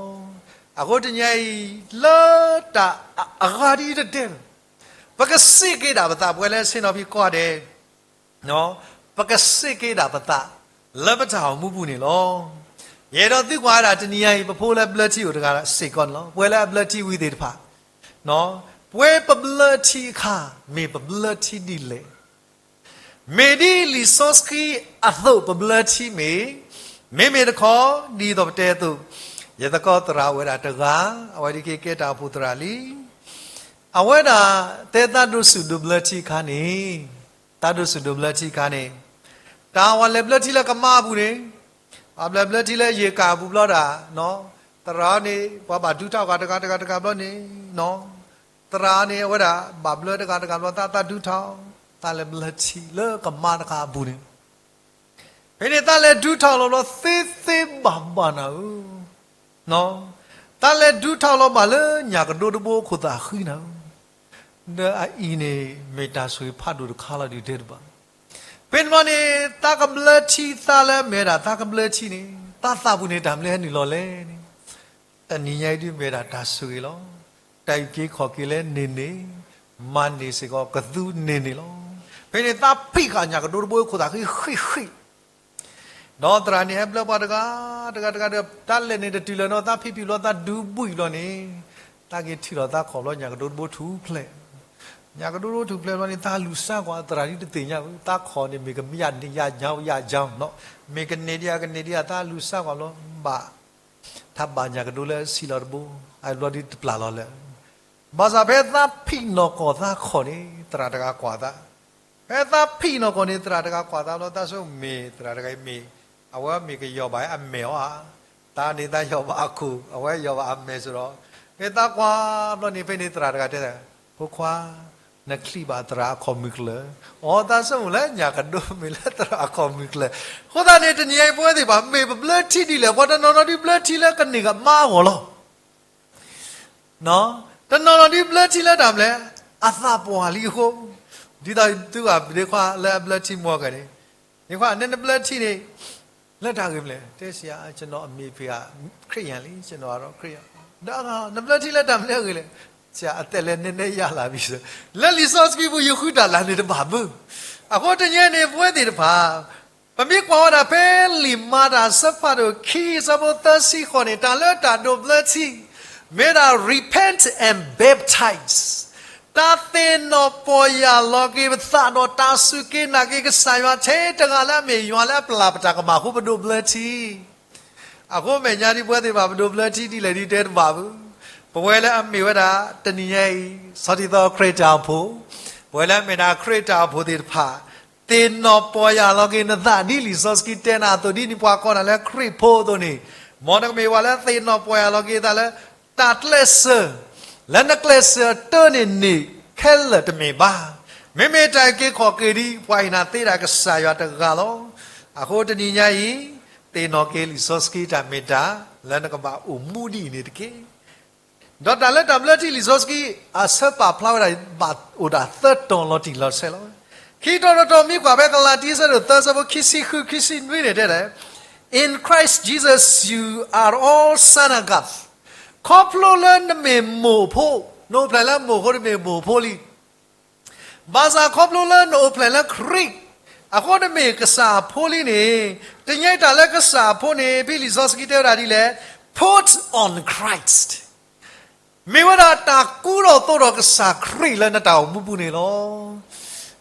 အဃိတနံၤအံၤ လၢတၢ်အဂၤဒ်အံၤတတဲလၢ ပကစ့ၢ်က့ၤဒၣ်ပသး ပဝဲလၢဆ့ၣ်နီၤဖံးကိးဂၤဒဲး ပကစ့ၢ်က့ၤဒၣ်ပသး လၢပတၢ်အိၣ်မူပူၤန့ၣ်လီၤ. ယအဲၣ်ဒိးသံကွၢ်ဝဲဒၣ်တနံၤအံၤ ပဖိလၢဘျၢထံအိၣ်တဂၤစ့ၢ်ကီးန့ၣ်လီၤ. ပဝဲလၢအဘျၢထံဝံၤသ့ၣ်တဖၣ်, ပဝဲပဘျၢထံအခါ မ့ၢ်ပဘျၢထံဒ်လဲၣ်. မ့ၢ်ဒ်လံာ်စီဆှံအသိးပဘျၢထံမ့ၢ်, မ့မ့ၢ်တခီ ဒ်သိးပတဲအသိး, ယသကိးသရၣ်အိၣ်ဝဲဒၣ်တဂၤ, အဝဲဒၣ်ကဲတၢ်အိၣ်ဖှိၣ်သရၣ်လံ. အဝဲဒၣ်တဲသးဒိးဆူၣ်ဒိးဘျၢထံအခါန့ၣ်, သးဒိးဆူၣ်ဒိးဘျၢထံအခါန့ၣ်, တၢ်ဝဲလဲၤဘျၢထံလၢကမါအပူၤန့ၣ်, ပှၤဘျၢဘျၢထံလၢယ့ၣ်ကၣ်အပူၤဘျီဒၣ်, သရၣ်န့ၣ် ပှၤဘၣ်ဒူထီၣ်ဂၤတဂၤတဂၤတဂၤဘျီန့ၣ်, သရၣ်န့ၣ် အဝဲဒၣ်ဘၣ်ဘျၢတဂၤတဂၤဘျီ သးသးဒူထီၣ်, သးလဲၤဘျၢထံလၢကမါတခါအပူၤန့ၣ် ဖဲန့ၣ်သးလဲၤဒူထီၣ်လီၤဘျီ သ့သ့ဘၣ်ဘၣ်နၤဧၢ, သးလဲၤဒူထီၣ်လီၤဘၣ်လၢညၣ်ကဒိတဘိခိၣ်သးဃံနၤဧၢ, ဒီးအအံၤန့ၣ် မ့ၢ်တၢ်ဆိၣ်ဂ့ၤဖးဒိၣ်တခါလီၤဒုးတဲတဘၣ်. ဖဲန့ၣ်ဘျီန့ၣ် သးကဘျၢထံသးလၢအမ့ၢ်ဝဲဒၣ်သးကဘျၢထံန့ၣ် သးသးပူၤန့ၣ်တၢ်မနုၤဟဲနုာ်လီၤလဲၣ်န့ၣ် တနံၤညါအံၤဒုးမ့ၢ်ဝဲဒၣ်တၢ်ဆိၣ်ဂ့ၤလီၤ. တၢ်အုၣ်က့ၤခီၣ်က့ၤလၢန့ၢ်န့ၣ်, မၤန့ၢ်စ့ၢ်ကီးကသူန့ၢ်န့ၣ်လီၤ. ဖဲန့ၣ်သးဖံးဃာ်ညၣ်ကဒိတဘိခိၣ်သးဃံဃံဃံ ဒီးသရၣ်န့ၣ်ဟဲဘျၢပှၤတဂၤ တဂၤတဂၤဒီး တၢ်လဲၤန့ၣ်တတုၤလၢၤနီၤ သးဖံးဖံးဘျီ သးဒုးဘှံးဘျီန့ၣ် တၢ်က့ၤထံၣ်လီၤသးခီၣ်ဘျီ ညၣ်ကဒိတဘိထူၣ်ဖျဲး, ညၣ်ကဒိတဘိထူၣ်ဖျဲးဘျီန့ၣ် သးလူၤစၢ်ကွၢ်သရၣ်ဒ်တသ့ၣ်ညါဘၣ်, သးခီၣ်န့ၣ် မ့ၢ်ကမ့ၢ်ယၤန့ၣ် ယၤညါယၤညါနီၤ, မ့ၢ်ကန့ၢ်ဒံးဧါ ကန့ၢ်ဒံးဧါ သးလူၤစၢ်ကွၢ်ဘျီ ဘၣ် ထါဘၣ်ညၣ်ကဒိလၢဆံးလီၤတဘိ, အဘျီဒ်တပျၢ်လီၤလၢ ဘၣ်ဆၣ်ဖဲသးဖံးနီၢ်ကီၢ်သးခီၣ်န့ၣ် သရၣ်တဂၤကွၢ်သး, ဖဲသးဖံးနီၢ်ကီၢ်န့ၣ် သရၣ်တဂၤကွၢ်သးလီၤ, သးဆိကမိၣ်မ့ၢ်သရၣ်တဂၤအံၤမ့ၢ် အဝဲမ့ၢ်ကယီၢ်ဘၣ်အမဲာ်အီၤဧါ, သးန့ၣ်သးယီၢ်ဘၣ်အခိၣ် အဝဲယီၢ်ဘၣ်အမဲာ်စ့ၢ်ဒီး, ဖဲသးကွၢ်ဘျီန့ၣ် ဖဲန့ၣ်သရၣ်တဂၤတဲ, ဖိခွါ, နချံးဘၣ်သရၣ်အခီၣ်မုၢ်ကျၢၤ, အီ သးဆိကမိၣ်လၢညၣ်ကဒိမ့ၢ်လၢသရၣ်အခီၣ်မုၢ်ကျၢၤ, အဃိသတးန့ၣ် တနံၤညါအံၤပဝဲသ့ၣ်တဖၣ် မ့ၢ်ပဘျၢထံဒ်လဲၣ် ပှၤတနီၤနီၤဒ်ဘျၢထံလၢကန့ၢ်ကမါအဂီၢ်လီၤ. တနီၤနီၤဒ်ဘျၢထံလၢတၢ်မနုၤလဲၣ်, အသးပှၢ်လံအဃိ, ဒ်သိးသုဂၤဒ့ခွါလၢအဘျၢထံမီၢ်ကန့ၣ်, ဒ့ခွါ နနဘျၢထံန့ၣ် လၢတၢ်ဂ့ၢ်မနုၤလဲၣ်, တဲဆရာ ကျွန်တော်အမေဖေက ခရစ်ယာန်လေ, ကျွန်တော်ကတော့ခရစ်ယာန်, ဒီးနဘျၢထံလၢတၢ်မနုၤအဂ့ၢ်လဲၣ်, ဆရာ အသက်လည်းနည်းနည်းရလာပြီဆို, လၢလံာ်စီဆှံပူၤ ယဃုတၢ်လၢန့ၣ်တဘၣ်ဘၣ်. အဃိတနံၤညါအံၤန့ၣ် ပဝဲသ့ၣ်တဖၣ် ပမ့ၢ်ကွၢ်ဝဲဒၣ်ဖဲလံာ်မၤတၢ်အဆၢဖးဒိၣ်ခံ အဆၢဖိသၢဆံဃိးန့ၣ် တၢ်လၢတၢ်ဒိးဘျၢထံ မ့ၢ်ဝဲဒၣ် repent and baptize, တၢ်သ့ၣ်နီၣ်ပီၢ်ယၢ်လီၤက့ၤပသးဒီးတၢ်စူၢ်က့ၤနာ်က့ၤကစၢ်ယွၤထဲတဂၤလၢအမ့ၢ်ယွၤလၢအပျၢ် ပတၢ်ကမၣ်အဃိ ပဒိးဘျၢထံ အဃိမဲာ်ညါဒ်ပဝဲသ့ၣ်တဖၣ် ပဒိးဘျၢထံဒ်လဲၣ်ဒ်တဲတဘၣ်ဘၣ်. ပဝဲလၢအမ့ၢ်ဝဲဒၣ် တနံၤညါအံၤ ဆီတံသီခရံာ်တၢ်အိၣ်ဖှိၣ်, ပဝဲလၢအမ့ၢ်ဒၣ်ခရံာ်တၢ်အိၣ်ဖှိၣ်သ့ၣ်တဖၣ်, သ့ၣ်နီၣ်ပီၢ်ယၢ်လီၤက့ၤနသး ဒ်လံာ်စီဆှံတဲနၤအသိး ဒ်နပှၤကိးနၤလၢခရံာ်ဖိအသိးန့ၣ်, မ်နကမ့ၢ်ပှၤလၢသ့ၣ်နီၣ်ပီၢ်ယၢ်လီၤက့ၤသးလၢ တၢ်ကျဲးစၢး လၢနကျဲးစၢးအတၢန့ၣ်န့ၣ် ခဲလၢာ်တမ့ၢ်ဘၣ်. မ့မ့ၢ်တၢ်အုၣ်က့ၤခီၣ်က့ၤဒ် ပှၤဟ့ၣ်နၤသ့ဒၣ်ကစၢ်ယွၤတဂၤလီၤ. အဃိတနံၤညါအံၤ သ့ၣ်နီၣ်က့ၤလံာ်စီဆှံတၢ်မ့ၢ်တၢ် လၢနကဘၣ်အိၣ်မူဒ်အံၤန့ၣ်တက့ၢ်. ဒီးတၢ်လၢတၢ်ဘျၢထံလံာ်စီဆှံ အဆၢပာ်ဖျါဝဲဒၣ် ဘၣ်အိၣ်ဒၣ်သၢတီၤလီၤတံၢ်လီၤဆဲးလီၤ. ခံတီၤတတီၤ မ့ၢ်ကွၢ်ဖဲကလၤတံ အဆၢဒိၣ်သၢ အဆၢဖိခံဆံဃု ခံဆံနွံန့ၣ်တဲဒၣ်, In Christ Jesus you are all sons of God, ခီဖျိလၢနမ့ၢ်မိၢ်ဖိ, နအိၣ်ဖျဲၣ်လၢမိၢ်အဃိ နမ့ၢ်မိၢ်ဖိလံ. ဘၣ်ဆၣ်ခီဖျိလၢနအိၣ်ဖျဲၣ်လၢခရံာ်အဃိ နမ့ၢ်ကစၢ်အဖိလံန့ၣ်, တနံၤညါအံၤတၢ်လၢကစၢ်အဖိန့ၣ် ဖဲလံာ်စီဆှံတဲဝဲဒၣ်ဒ်လဲၣ်, Put on Christ, မ့ၢ်ဝဲဒၣ်တၢ်ကူထီၣ်သိးဒီးကစၢ်ခရံာ်လၢနတၢ်အိၣ်မူပူၤန့ၣ်လီၤ.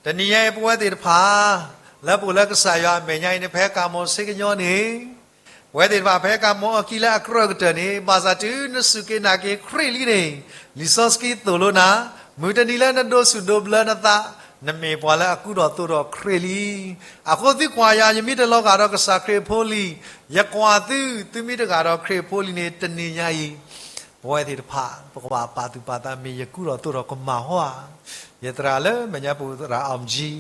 တနံၤညါအံၤပဝဲသ့ၣ်တဖၣ် လၢပအိၣ်လၢကစၢ်ယွၤအမဲာ်ညါအံၤန့ၣ် ဖဲကၤမိၣ်စ့ကညီန့ၣ် ပဝဲသ့ၣ်တဖၣ်ဖဲကၤမိၣ်အီၤခံလၢအကြၢးကတၢၢ်န့ၣ် ဘၣ်ဆၣ်တုၤနစူၢ်က့ၤနာ်က့ၤခရံာ်လံန့ၣ်, လံာ်စီဆှံသိၣ်လိနၤ, မုၢ်တနံၤလၢနဒိးဆူၣ်ဒိးဘျၢနသး, နမ့ၢ်ပှၤလၢအကူထီၣ်သိးဒီးခရံာ်လံ. အဃိသုကွၢ်ယၤ ယမ့ၢ်တလီၤဂာ်ဒီးကစၢ်ခရံာ်အဖိလံ, ယကွၢ်သု, သုမ့ၢ်တဂာ်ဒီးခရံာ်အဖိလံန့ၣ် တနံၤညါအံၤ ပဝဲသ့ၣ်တဖၣ် ပကဘၣ်ပာ်သူၣ်ပာ်သး မ့ၢ်ယကူထီၣ်သိးဒီးကမၢ်ဟီဧါ. ယသရၣ်လၢမဲာ်ညါပူၤ သရၣ် အောင်ကြီး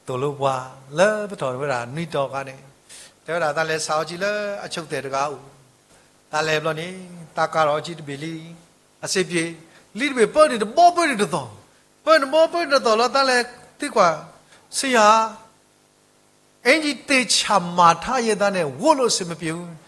သိၣ်လိပှၤ လၢပထီၣ်ဝဲဒၣ်နွံတီၤအခါန့ၣ်, တဲဝဲဒၣ် သးလဲၤဆၣ်အီၤကံလၢအဆိကတၢၢ်တဂၤအအိၣ်, သးလဲၤဘျီန့ၣ် သးကၤထီၣ်အီၤကံတဘ့ၣ်လံ, အစ့ပျ့ၤ, လံတဘ့ၣ်ပၢနုာ်တဘီပၢနုာ်တသီၣ်, ပၢနုာ်တဘီပၢနုာ်တသီၣ်လီၤ. သးလဲၤသံကွၢ်, ဆရာ အင်္ကျီသ့ချာမၤထားရဲ့သားနဲ့ ဝတ်လို့အဆင်မပြေဘူး.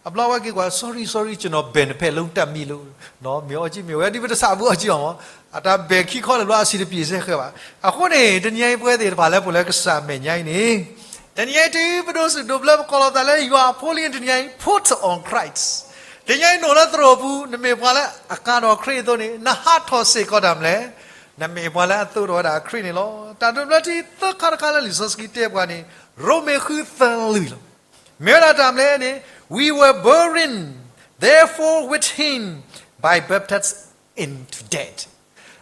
အဘျီဝဲက့ၤကွၢ် sorry sorry ကျွန်တော်ဘယ်နှစ်ဖက်လုံးတပ်မိလို့, မ့ၢ်အီၤကံမ့ၢ်ဝဲ ဒ်ပတဆၣ်ဘူးအီၤကံအီၤမး, အတၢ်ဘဲၣ်ခံခီလၢာ်ဘျီ အဆင်တပြေစဲဃဲဘၣ်. အဃိန့ၣ် တနံၤညါအံၤပဝဲသ့ၣ်တဖၣ်လၢပအိၣ်လၢကစၢ်အမဲာ်ညါအံၤန့ၣ်, တနံၤညါအံၤတုၤပဒိးဆူၣ်ဒိးဘျၢပကိးလီၤပသးလၢယွၤအဖိလံန့ၣ် တနံၤညါအံၤ put on Christ. တနံၤညါအံၤနအိၣ်လၢသရိာ်ပူၤ နမ့ၢ်ပှၤလၢအကၤထီၣ်ခရံာ်အသိးန့ၣ် နဟးထီၣ်စ့ၢ်ကီးတၢ်မနုၤလဲၣ်, နမ့ၢ်ပှၤလၢအသိးထီၣ်ဝဲဒၣ်ခရံာ်န့ၣ်လီၤ. တၢ်ဒိးဘျၢထံသၢခါတခါလၢလံာ်စီဆှံတဲပှၤန့ၣ် ရိမ့ၤဃုသၢလွံၢ်လီၤ. မ့ၢ်ဝဲဒၣ်တၢ်မနုၤလဲၣ်န့ၣ်, we were buried therefore with him by baptism into death.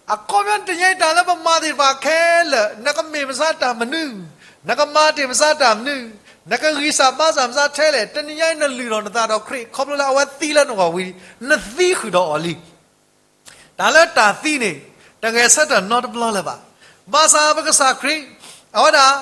အခီပညီ တနံၤညါအံၤတၢ်လၢပမၤသ့ၣ်တဖၣ်ခဲလၢာ်, နကမ့ၢ်မဆါတၢ်မနုၤ, နကမၤတ့ၢ်မဆါတၢ်မနုၤ, နကဂံၢ်စၢ်ဘါစၢ်မဆါထဲလဲၣ်, တနံၤညါအံၤနလုၢ်ထီၣ်နသးဒီးခရံာ် ခီဖျိလၢအဝဲသံလၢနဂီၢ်ဝံၤ, နသံဃုာ်ဒီးအီၤလံ. တၢ်လၢတၢ်သံန့ၣ် တဂဲၤဆၢထၢၣ်နီတဘျီလၢၤဘၣ်. ဘၣ်ဆၣ်ပကစၢ်ခရံာ် အဝဲဒၣ်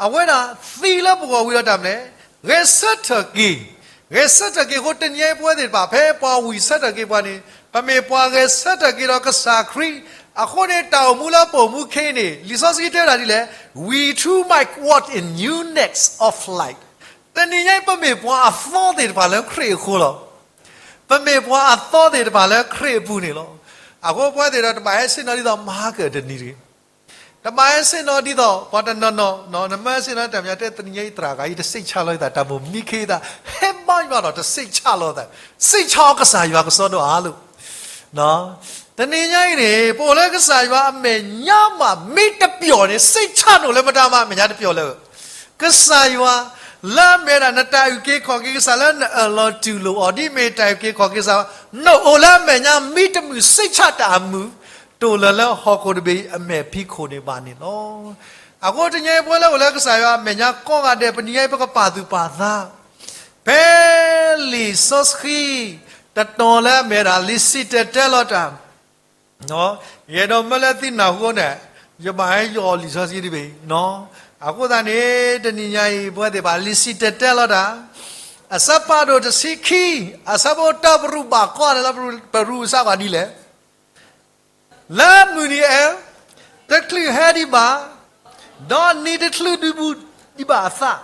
အဝဲဒၣ်သံလၢပဂီၢ်ဝံၤဒီးတၢ်မနုၤလဲၣ်, ဂဲၤဆၢထၢၣ်က့ၤ, ဂဲၤဆၢထၢၣ်က့ၤအဃိ တနံၤညါအံၤပဝဲသ့ၣ်တဖၣ် ဖဲပှၤဝံၢ်ဆၢထၢၣ်က့ၤပှၤန့ၣ် ပမ့ၢ်ပှၤဂဲၤဆၢထၢၣ်က့ၤဒီးကစၢ်ခရံာ်, အဃိန့ၣ် တၢ်အိၣ်မူလၢပအိၣ်မူခဲအံၤန့ၣ် လံာ်စီဆှံတဲဝဲဒၣ်ဒ်လဲၣ်, we too might walk in newness of life. တနံၤညါအံၤ ပမ့ၢ်ပှၤအသီသ့ၣ်တဖၣ်လၢခရံာ်အဃိလီၤ. ပမ့ၢ်ပှၤအသီသ့ၣ်တဖၣ်လၢခရံာ်အပူၤန့ၣ်လီၤ. အဃိပဝဲသ့ၣ်ဒီးတဘၣ်ဟဲဆ့ၣ်နီၤဒ်သိးမၤကၢၣ်တနံၤတဂ့ၤ. တဘၣ်ဟဲဆ့ၣ်နီၤဒ်သိး ပှၤတနီၤနီၤ, နမ့ၢ်ဟဲဆ့ၣ်နီၤတၢ်မၤတဲတနံၤညါအံၤ သရၣ်ဂၤအံၤတဆ့ၣ်ဆါလီၤအသး တၢ်မိၣ်မံခ့အသး ဟဲဘါယွၤဒီးတဆ့ၣ်ဆါလီၤအသး, ဆ့ၣ်ဆါအီၤကစၢ်ယွၤကစီဒီဧါလိၤ တနံၤညါအံၤန့ၣ် ပအိၣ်လၢကစၢ်ယွၤအမဲာ်ညါမး မ့ၢ်တပျီၢ်န့ၣ် ဆ့ၣ်ဆါနအိၣ်လၢမတၤမး အမဲာ်ညါတပျီၢ်လၢ ကစၢ်ယွၤ လၢအမ့ၢ်ဒၣ်နတၢ်အုၣ်က့ၤခီၣ်က့ၤကစၢ်လၢနအၢၣ်လီၤတူၢ်လိာ်အီၤ ဒ်မ့ၢ်တၢ်အုၣ်က့ၤခီၣ်က့ၤကစၢ်, နအိၣ်လၢအမဲာ်ညါ မ့ၢ်တမုာ်ဆ့ၣ်ဆါတၢ်အမုာ် တအိၣ်လၢၤလၢဟီၣ်ခိၣ်တဘ့ၣ်အမဲာ်ဖံးခိၣ်န့ၣ်ဘၣ်န့ၣ်လီၤ. အဃိတနံၤညါအံၤ ပဝဲလၢအိၣ်လၢကစၢ်ယွၤအမဲာ်ညါကိးဂၤဒဲး ပနံၤညါအံၤ ပကပာ်သူၣ်ပာ်သး ဖဲလံာ်စီဆှံ တတီၤလၢအမ့ၢ်ဒၣ် လံာ်စံၣ်တဲၤတဲလီၤတၢ် ယအဲၣ်ဒိးမၢလၢသုနၢ်ဟူအဃိန့ၣ် ယဘၣ်ဟဲယီၣ်လံာ်စီဆှံတဘ့ၣ်, အဃိသတးန့ၣ် တနံၤညါအံၤ ပဝဲသ့ၣ်တဖၣ် လံာ်စံၣ်တဲၤတဲလီၤတၢ် အဆၢဖးဒိၣ်တဆံခံ အဆၢဖိတၢ ပရူးဘၣ်ဃီန့ၣ်လၢ ပရူးအစးကွၢ်ဒ်လဲၣ် လၢမုၢ်နံၤအံၤ တချုးဟဲဒံးဘၣ်, ဒီးနံၤတချုးဒုးဘူးဒံးဘၣ်အသး,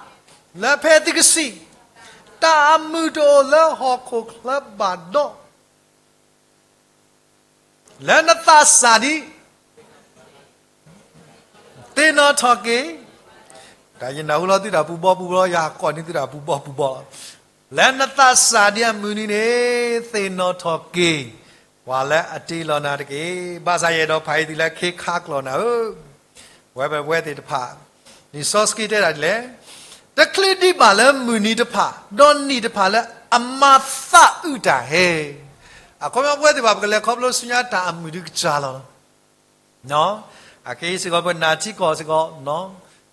လၢဖဲသုကစံး, တၢ်အမုာ်တအိၣ်လၢဟီၣ်ခိၣ်ချၢဘၣ်ဒီး, လၢနသးစၢ်ဒံး သ့ၣ်နီၣ်ထီၣ်က့ၤ, တၢ်ယနၢ်ဟူလီၤသုတၢ်ပူၤဘီပူၤဘီ ယဟးကိးန့ၢ်သုတၢ်ပူၤဘီပူၤဘီလီၤ. လၢနသးစၢ်ဒံးအမုၢ်နံၤန့ၣ် သ့ၣ်နီၣ်ထီၣ်က့ၤ ပှၤလၢအတ့လီၤနၤတက့ၢ်. ဘၣ်ဆၣ်ယအဲၣ်ဒိးဖးအံၤသုလၢခ့ခါကျိာ်နၤဧၢ, ဝဲပဝဲသ့ၣ်တဖၣ် လံာ်စီဆှံတဲဒၣ်ဒ်လဲၣ်, တချုးဒံးဘၣ်လၢမုၢ်နံၤတဖၣ် ဒီးနံၣ်တဖၣ်လၢအမၤသးအုးတၢ်ဟဲ, အခီပညီပဝဲသ့ၣ်တဖၣ် ပကလဲၤခီဖျိဆူညါတၢ်အမုာ်ဒုးကစၢ်လီၤ. အခဲအံၤစ့ၢ်ကီး ပနၢ်ထံကီၢ်စ့ၢ်ကီး,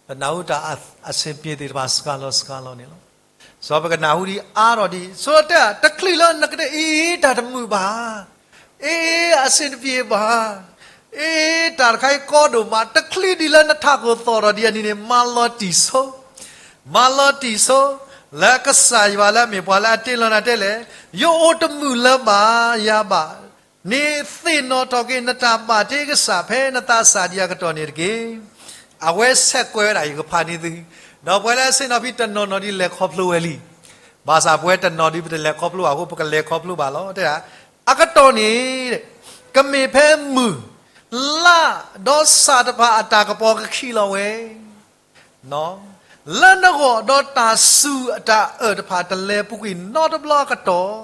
ပနၢ်ဟူတၢ်အဆင်ပြေသ့ၣ်တဖၣ်စှၤလီၤစှၤလီၤန့ၣ်လီၤ. စီၤပကနၢ်ဟူဒံးအါထီၣ်ဒံး စီၤတဲ တချုးလၢနကတဲအ့ တၢ်တမုာ်ဘၣ်, အ့ အဆင်တပြေဘၣ်, အ့ တၢ်တခါအံၤကီဒိၣ်မး, တချုးဒံးလၢနထးခိၣ်သီၣ်ထီၣ်ဒံးအနံၤန့ၣ် မၤလီၤတံၢ်ဆိ, မၤလီၤတံၢ်ဆိ, လၢကစၢ်ယွၤလၢအမ့ၢ်ပှၤလၢအတ့လီၤနၤတဲလဲၣ်, ယအိၣ်တမုာ်လၢၤဘၣ်ယၤဘၣ် န့ၣ်သ့ၣ်နီၣ်ထီၣ်က့ၤ နတၢ်ဘၣ်တ့ကစၢ်ဖဲနသးစၢ်ဒံးအကတီၢ်န့ၣ်တက့ၢ်. အဝဲဆဲးကွဲးဝဲဒၣ် ယကဖးန့ၢ်သု, ဒီးပှၤလၢအဆ့ၣ်နီၤဖဲတနီၤနီၤဒ်လဲၤခီဖျိဝဲလံ. ဘၣ်ဆၣ်ပဝဲတနီၤဒ်ပတလဲၤခီဖျိဘၣ်အဃိ ပကလဲၤခီဖျိဘၣ်လီၤ. တဲဒၣ် အကတီၢ်န့ၣ် ကမ့ၢ်ဖဲမုၢ်, လါ, ဒီးစးတဖၣ်အတၢ်ကပီၤကခံးလီၤဝဲ လၢနဂီၢ်, ဒီးတၢ်စူၤအတၢ်အၢၣ်တဖၣ်တလဲၤပူၤကွံာ်နီတဘျီအကတီၢ်,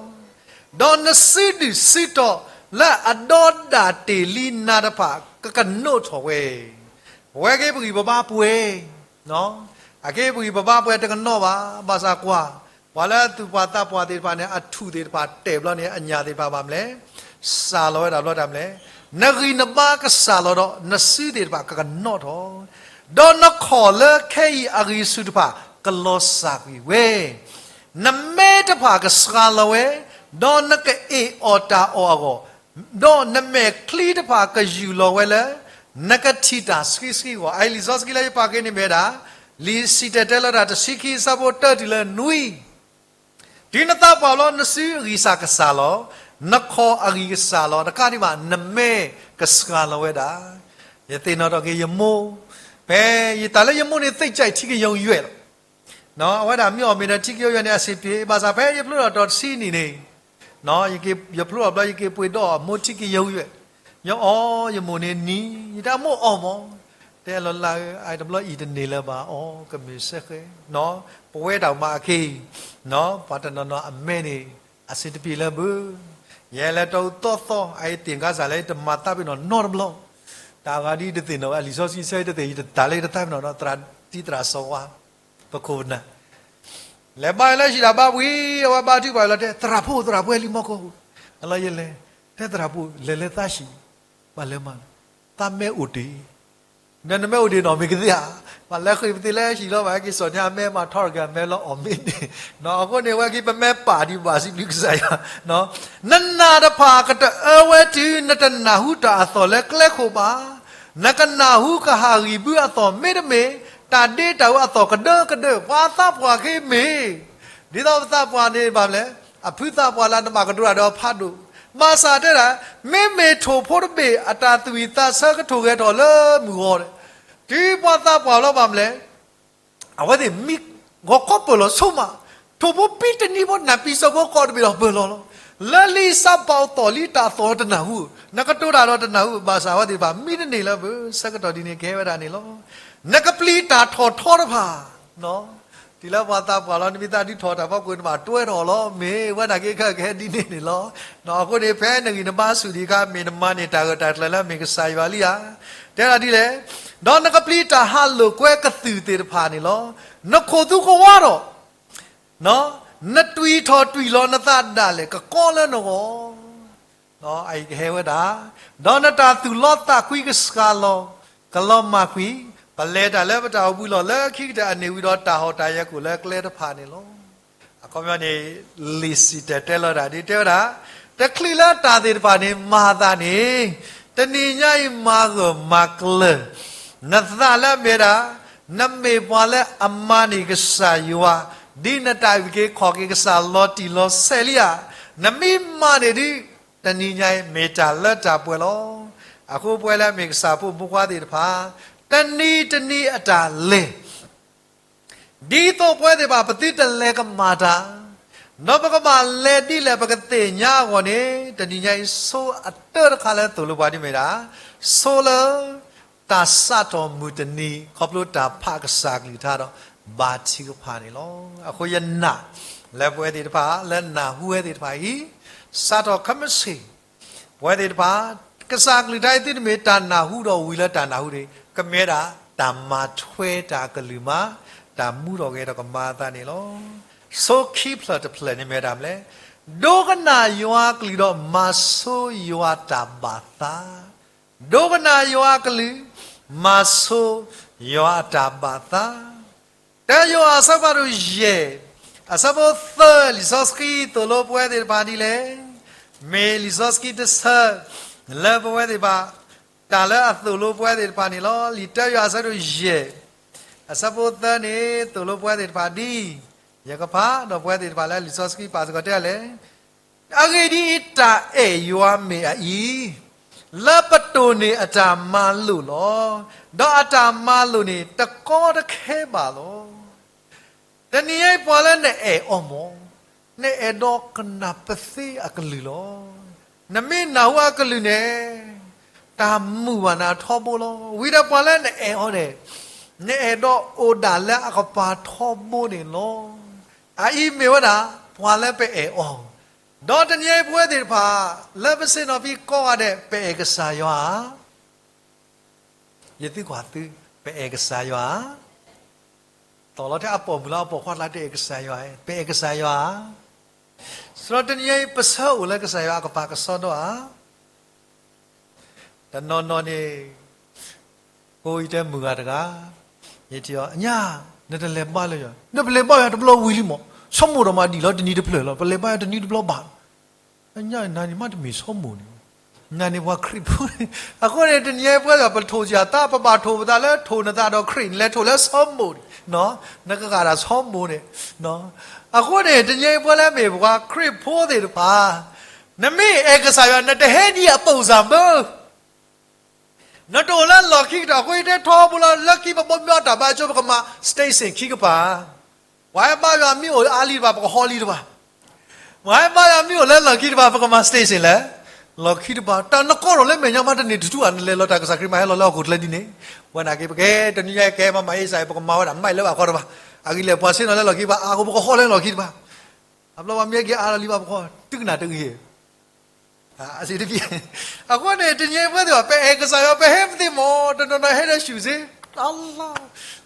ဒီးနစုဒုၣ်စုတီၤလၢအဒီဒၣ်တ့ၢ်လံနၤတဖၣ် ကကနိးထီၣ်ဝဲ, ပဝဲက့ၤပဂံၢ်ပဘါပှဲၤ, အက့ၤပဂံၢ်ပဘါပှဲၤတကနီၣ်ဘၣ်, ဘၣ်ဆၣ်ကွၢ်, ပှၤလၢအသူၣ်ပှၢ်သးပှၢ်သ့ၣ်တဖၣ်န့ၣ် အထူၣ်သ့ၣ်တဖၣ်တဲာ်ဘျီန့ၣ် အညၣ်သ့ၣ်တဖၣ်ဘၣ်မလဲၣ်, စၢ်လီၤဝဲဒၣ်ဘျီတၢ်မလဲၣ်, နဂံၢ်နဘါကစၢ်လီၤဒီး နစုသ့ၣ်တဖၣ်ကကနီၣ်ထီၣ်, ဒီးနခီၣ်လၢခဲအံၤအဂံၢ်ဆူၣ်တဖၣ်ကလီၤစၢ်ကွံာ်ဝဲ, နမဲတဖၣ်ကစှၤလီၤဝဲ, ဒီးနကအ့ၣ်အီၣ်တၢ်အီၣ်အဂီၢ်, ဒီးနမဲာ်ချံတဖၣ်ကယူၢ်လီၤဝဲလၢ နကထံၣ်တၢ်ဆှံဆှံအဂီၢ်. အအံၤလံာ်စီဆှံလၢယပာ်က့ၤန့ၣ်မ့ၢ်ဝဲဒၣ် လံာ်စံၣ်တဲၤတဲလီၤတၢ်တဆံခံအဆၢဖိတၢတုၤလၢနွံ တုၤနသးပှၢ်ဘျီ နစုအဂံၢ်စၢ်ကစၢ်လီၤ, နခီၣ်အဂံၢ်ကစၢ်လီၤ, တကးဒံးဘၣ် နမဲကစှၤလီၤဝဲဒၣ်. ယသ့ၣ်နီၣ်ထီၣ်က့ၤယမိၢ်, ဖဲယတၢ်လၢယမိၢ်န့ၣ် သိပ်းကြိမ် ထံကယုံရွဲၣ်လီၤ. အဝဲဒၣ်မ့ၢ်အီၣ်မ့ၢ်ဒီးထံကယုံရွဲၣ်န့ၣ် အဆင်ပြေ, ဘၣ်ဆၣ်ဖဲယဖျိထီၣ်တီၤတဆံနံၣ်န့ၣ်, ယဖျိထီၣ်ဘျီ ယက့ၤပှ့ၤဒီးအီၣ်မိၢ်ထံကယုံရွဲၣ်, ယအီၣ်ယမိၢ်န့ၣ်နံၤ, ယတဲမိၢ်အီၣ်မး, တဲလီၤလၢ အတဘျီအံၤတန့ၢ်လၢၤဘၣ်အီၤ ကမ့ၢ်စဲဃဲ, ပဝဲတၢ်မၤအခဲအံၤ, ပှၤတနီၤနီၤအမဲန့ၣ် အဆင်တပြေလၢၤဘၣ်. ယဲလၢတၢ်အိၣ်သီသီ အအံၤသ့ၣ်ခါစၢ်လၢယတမၤသးပ့ၤနီၣ်နီတဘျီ, တၢ်ဂၤဒ်တသ့ၣ်နီၣ်ဝဲ အလံာ်စီဆှံဆၢယတသ့ၣ် ယတတၢ်လၢယတသးပ့ၤနီၣ်ဒီး သရၣ်တံၤသရၣ်စီၤဝါ ပခိၣ်ပနၢ် လဲၤဘါလၢဟံၣ်တၢ်ဘါပှ့ၤ အဝဲဘါထုကဖၣ်လီၤတဲ သရၣ်ဖိ သရၣ်ဖိ ဟဲလံမီၢ်ခိၣ်, အလီၢ်ယလဲၤ, တဲသရၣ်ဖိ လဲၤလၢသးဟံၣ်, ဘၣ်လဲၤမး, သးမဲအိၣ်တ့ၢ်, ဒီးနမဲအိၣ်တ့ၢ်နီၢ်မ့ၢ်ကသ့ဧါ, ဘၣ်လဲၤဃ့ပသ့လၢဟံၣ်လီၤ ဘၣ်ဟဲက့ၤစိာ်ညါအမဲ မၤထီတဂၤအမဲလၢအီၣ်မ့ၢ်န့ၣ်, အဃိန့ၣ် အဝဲက့ၤပမဲပာ်ဒံးဘၣ်စံးဘျုးကစၢ်ယွၤ နနာ်တဖၣ်ကတအၢဝဲတုၤ နတနၢ်ဟူတၢ်အသီၣ်လၢကျဲခိၣ်ဘၣ်. နကနၢ်ဟူကဟၣ်ဂံၢ်ဘုအသီၣ်မ့တမ့ၢ် တၢ်ဒ့တၢ်အူအသီၣ်ကဒၢကဒၢ ပှၤသးပှၢ်က့ၤမ့ၢ်, ဒ်သိးပသးပှၢ်န့ၣ်ဘၣ်မလဲၣ်, အဖုသးပှၢ်လၢနဘၣ်ကဒိးတၢ်ဒီးဖးဒိၣ်, ဘၣ်ဆၣ်တဲဒၣ် မ့မ့ၢ်ထိၣ်ဖိတဘ့ၣ်အတၢ်သူၣ်ဝံၣ်သးဆၢကထိၣ်ဂဲၤထီၣ်လၢမုၢ်ဂီၤ, တုၤပှၤသးပှၢ်လီၤဘၣ်မလဲၣ် အဝဲသ့ၣ်မံဂီၤခီပၢၢ်လီၤဆိမး, ထိၣ်ဖိပံတနံၤဖိ နၢ်ပံၤစီၤဖိကိးတဘ့ၣ်လီၤပၢၢ်လီၤလီၤ. လၢလံာ်စီၤပီလူးအသီၣ်လံတၢ်သီၣ်တနၢ်ဟူ, နကတိၤတၢ်ဒီးတနၢ်ဟူ, ဘၣ်ဆၣ်အဝဲသ့ၣ်တဖၣ် မံတန့ၢ်လၢပှၤ, ဆၢကတီၢ်ဒ်န့ၣ်ကဟဲဝဲဒၣ်န့ၣ်လီၤ. နကပျံၤတၢ်ထီၣ်ထီတဖၣ်, တုၤလၢပှၤသးပှၢ်လီၤ နမ့ၢ်သးဒုးထီၣ်တၢ်ဖီခိၣ် နဘၣ်တွဲထီၣ်လီၤ, မ့ၢ်ဝဲဒၣ်က့ၤခဲကဟဲဒ်န့ၣ်န့ၣ်လီၤ. အဃိန့ၣ် ဖဲနဂံၢ်နဘါဆူၣ်ဒံးအခါ မ့ၢ်နမၤန့ၢ်တၢ်ဂၢၢ်တၢ်ကျၢၤလၢအမ့ၢ်ကစၢ်ယွၤလံဧါ. တဲဒၣ်ဒ်လဲၣ်, ဒီးနကပျံၤတၢ်ဟးလိာ်ကွဲကသုၣ်သ့ၣ်တဖၣ်န့ၣ်လီၤ. နခိၣ်သူကဝါဒီး နတွံၢ်ထီၣ်တွံၢ်လီၤနသးဒၣ်လဲာ် ကကီလၢနဂီၢ်, အအံၤကဟဲဝဲဒၣ်, ဒီးနတၢ်သူၣ်လီသးကွံကစှၤလီၤ, ကလီၤမၢ်ကွံာ်, ပလဲၤတၢ်လၢပတၢ်အိၣ်ဘှံးလီၢ်လၢခံကတၢၢ်အန့ၣ်ဝံၤဒီးတၢ်ဟီၣ်တၢ်ယၢၤကိၣ်လၢကျဲတဖၣ်န့ၣ်လီၤ. အခီပညီန့ၣ် လံာ်စံၣ်တဲၤတဲလီၤတၢ်ဒ်တဲဝဲဒၣ်, တချုးလၢတၢ်သ့ၣ်တဖၣ်န့ၣ် မၤအသးန့ၣ်, တနံၤညါအံၤမၤဂၢၢ်မၤကျၢၤ နသးလၢအမ့ၢ်ဝဲဒၣ်, နမ့ၢ်ပှၤလၢအမၤန့ၢ်ကစၢ်ယွၤ, ဒ်နတၢ်အုၣ်က့ၤခီၣ်က့ၤကစၢ်လီၤတံၢ်လီၤဆဲးလံဧါ. နမ့ၢ်မၤန့ၢ်ဒ် တနံၤညါအံၤမ့ၢ်တၢ်လၢတၢ်ပှဲၤလီၤ. အဃိပဝဲလၢအမ့ၢ်ကစၢ်ဖိမုၣ်ဖိခွါသ့ၣ်တဖၣ်, တနံၤတနံၤအတၢ်လဲၤ ဒ်သိးပဝဲသ့ၣ်တဖၣ် ပသုတလဲၤကမၣ်တၢ်, ဒီးပကဘၣ်လဲၤဒ်လဲၣ်ပကသ့ၣ်ညါအဂီၢ်န့ၣ်, တနံၤညါအံၤဆိအတၢတခါလၢသိၣ်လိပှၤဒ်မ့ၢ်ဒၣ်, ဆိလၢ တၢ်စးထီၣ်မုၢ်တနံၤ ခီဖျိတၢ်ဖးကစၢ်ကလုၢ်ကထါဒီး ဘါထုကဖၣ်န့ၣ်လီၤ. အဃိယနာ် လၢပဝဲသ့ၣ်တဖၣ် လၢနၢ်ဟူဝဲသ့ၣ်တဖၣ်အံၤ, စးထီၣ်ခဲမုၢ်ဆ့ၣ် ပဝဲသ့ၣ်တဖၣ် ကစၢ်ကလုၢ်ကထါအံၤသုတမ့ၢ်တၢ်နၢ်ဟူဒီးဝံၤလၢတၢ်နၢ်ဟူန့ၣ် ကမ့ၢ်ဝဲဒၣ် တၢ်မၤထွဲတၢ်ကလုၢ်မး, တၢ်မူထီၣ်က့ၤဒီးကမၤအသးန့ၣ်လီၤ. ဆိခံဖျၢၣ်တဖျၢၣ်န့ၣ်မ့ၢ်ဝဲဒၣ်မနုၤလဲၣ်, ဒိကနၣ်ယွၤအကလုၢ်ဒီးမၤဆိယွၤတၢ်ဘၣ်သး, ဒိကနၣ်ယွၤအကလုၢ်, မၤဆိယွၤအတၢ်ဘၣ်သး. တၢယိၤဟၣ်အဆၢဖးဒိၣ်ယဲၢ်, အဆၢဖိသၢ လံာ်စီဆှံသိၣ်လိပဝဲသ့ၣ်တဖၣ်ဒ်လဲၣ်, မ့ၢ်လံာ်စီဆှံတဆၢ လၢပဝဲသ့ၣ်တဖၣ် တၢ်လၢအသိၣ်လိပဝဲသ့ၣ်တဖၣ်န့ၣ်လီၤ. လံာ်တၢယိၤဟၣ်အဆၢဒိၣ်ယဲၢ်, အဆၢဖိသၢန့ၣ် သိၣ်လိပဝဲသ့ၣ်တဖၣ်ဒ်, ယကဖးဒီးပဝဲသ့ၣ်တဖၣ်လၢလံာ်စီဆှံပာ်စ့ၢ်ကီးတဲလဲၣ်. အဂ့ၢ်ဒ်အံၤ, တၢ်အဲၣ်ယွၤမ့ၢ်အအံၤ, လၢပတိၢ်န့ၢ်အတၢ်မၤလိာ်လီၤ. ဒီးအတၢ်မၤလိာ်န့ၣ် တကီတခဲဘၣ်လီၤ. တနံၤအံၤပှၤလၢနအဲၣ်အီၤမ့ၢ်, နအဲၣ်ဒိးကနၣ်ပသ့အကလုၢ်လီၤ. နမ့ၢ်နၢ်ဟူအကလုၢ်န့ၣ် တၢ်မုာ်ဘၣ်နၤထီဘိလီၤ. ဝံၤဒီးပှၤလၢနအဲၣ်အီၤန့ၣ် နအဲၣ်ဒိးအိၣ်ဒၣ်လၢအကပၤထီဘိန့ၣ်လီၤ. အအံၤမ့ၢ်ဝဲဒၣ် ပှၤလၢပအဲၣ်အီၤ, ဒီးတနံၤအံၤပဝဲသ့ၣ်တဖၣ် လၢပဆ့ၣ်နီၤဖံးကိးဂၤဒဲး ပအဲၣ်ကစၢ်ယွၤဧါ. ယသံကွၢ်သု, ပအဲၣ်ကစၢ်ယွၤဧါ. သီၣ်လီၤထဲအပိာ်မုၣ်လၢအပိာ်ခွါကျါ တအဲၣ်ကစၢ်ယွၤ, ပအဲၣ်ကစၢ်ယွၤဧါ. စရီတနံၤအံၤ ပဆၢအိၣ်လၢကစၢ်ယွၤအကပၤကစီဒီဧါ. တနီၤနီၤန့ၣ် ကိးအံၤတဲမုၢ်ဂၤတဂၤ, ယထံၣ်အီၤ အညါ, နတလဲၤဘါလၢၤယွၤ, နပလဲၤဘါယွၤတဘျီဝံၤလံမး, ဆိကမိၣ်ဒီးမးဒံးလီၤ တနံၤတဖျၢၣ်လီၤ, ပလဲၤဘါယွၤတနံၤတဘျီဘၣ်. အညါနၤန့ၣ်မ့တမ့ၢ်ဆိကမိၣ်န့ၣ်, နၤန့ၣ်ပှၤခရံာ်ဖိန့ၣ်, အဃိန့ၣ် တနံၤအံၤပဝဲဒၣ် ပထိၣ်စ့ၢ်အသး ပဘၣ်ထိၣ်ပသးလၢထိၣ်နသးဒီးခရံာ် နလဲၤထိၣ်လၢဆိကမိၣ်န့ၣ်, နကဂၤဒၣ်ဆိကမိၣ်န့ၣ်. အဃိန့ၣ် တနံၤအံၤပဝဲလၢမ့ၢ်ပှၤခရံာ်ဖိသ့ၣ်တဖၣ်, နမ့ၢ်အဲၣ်ကစၢ်ယွၤ နတဟဲဒ်အပိာ်စၢ်ဘၣ်. နတအိၣ်လၢလီၢ်ခံကတၢၢ်အဃိ ယတဲထီဘိလီၤ လၢခံပဘီမီအတၢ်ဘါကၠိ ပကမၤ station ခံကပၤ, ပှၤဟဲဘါယွၤမ့ၢ်အိၣ်အါလံတဖၣ် ပကဟီလံတဖၣ်, ပှၤဟဲဘါယွၤမ့ၢ်အိၣ်လၢလီၢ်ခံတဖၣ် ပကမၤ station လၢ လီၢ်ခံတဖၣ်, တၢ်နကီထီၣ်လၢမဲာ်ညါမးတန့ၢ်တထူၣ်ဧါ, နလဲၤလီၤတၢ်ကစၢ်ခရံာ်မး ဟဲလီၤလၢဟီၣ်ခိၣ်ချၢဒ်န့ၣ်, ဝဲနာ်က့ ပကဲတနံၤညါကဲမၤမၤအ့စၢ် ပကမၤဝဲဒၣ် mic လၢဘၣ်ခီတဖၣ်, အဂ့ၢ်လဲၣ် ပှၤဆ့ၣ်နီၤလၢလီၢ်ခံတဖၣ် အါဃိ ပကဟီလၢလီၢ်ခံတဖၣ် အဘျီပှၤမ့ၢ်က့ၤအါလီၤလံဘၣ်ပခီ တုၤကနၣ်တဂ့ၤ. အဃိန့ၣ် တနံၤအံၤပဝဲသ့ၣ်ဘၣ် ပအဲၣ်ကစၢ်ယွၤ ပဟဲပသ့မး တနီၤနီၤဟဲလၢဆူၣ်စ့, အလါ,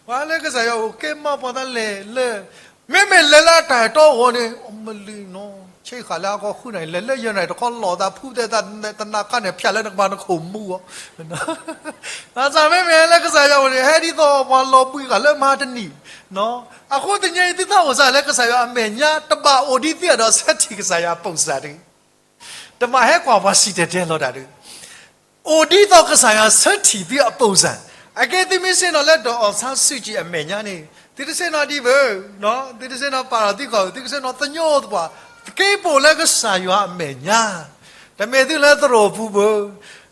ပှၤလၢကစၢ်ယွၤအိၣ်ကဲမးပှၤသးလဲၤလၢ, မ့မ့ၢ်လဲၤလၢအတၢ်အဲၣ်တီအဂီၢ်န့ၣ် အမလံနီၤ, ဆ့ဃာ်လၢအကီၢ်ဃုနၤ လဲၤလၢယဲၢ်နၤ တခီလီၤသးဖုသဲသးတနါခါန့ၣ် ဖၠးလၢနကပၤနခိၣ်မူအီၤ ဘၣ်ဆၣ်မ့မ့ၢ်လၢကစၢ်ယွၤအိၣ်န့ၣ် ဟဲဒ်သိးပှၤလီၤဘှံးဃာ်လၢမဟါတနံၤ, အဃိတနံၤအံၤ သုသးအိၣ်စ့ၢ်လၢကစၢ်ယွၤအမဲာ်ညါ တဘၣ်အိၣ်ဒ်သုအဒိးဆၢထံၣ်ကစၢ်ယွၤအပိာ်စၢ်တဂ့ၤ, တဘၣ်ဟဲကွၢ်ပှၤစံၣ်တဲၤတဲလီၤတၢ်တဂ့ၤ, အိၣ်ဒ်သိးကစၢ်ယွၤဆၢထံၣ်သုအပိာ်စၢ်, အကဲသုမ့ၢ်ဆ့ၣ်နီၤလၢ ဒေါ်အောင်ဆန်းစုကြည် အမဲာ်ညါန့ၣ် သုတဆ့ၣ်နီၤဒံးဘၣ်, သုတဆ့ၣ်နီၤပာ်လီၤသုခီၣ်, သုကဆ့ၣ်နီၤသညိသပှၢ်, သက့ပိာ်လၢကစၢ်ယွၤအမဲာ်ညါ, တမ့ၢ်သုလၢသရိာ်ပူၤဘၣ်.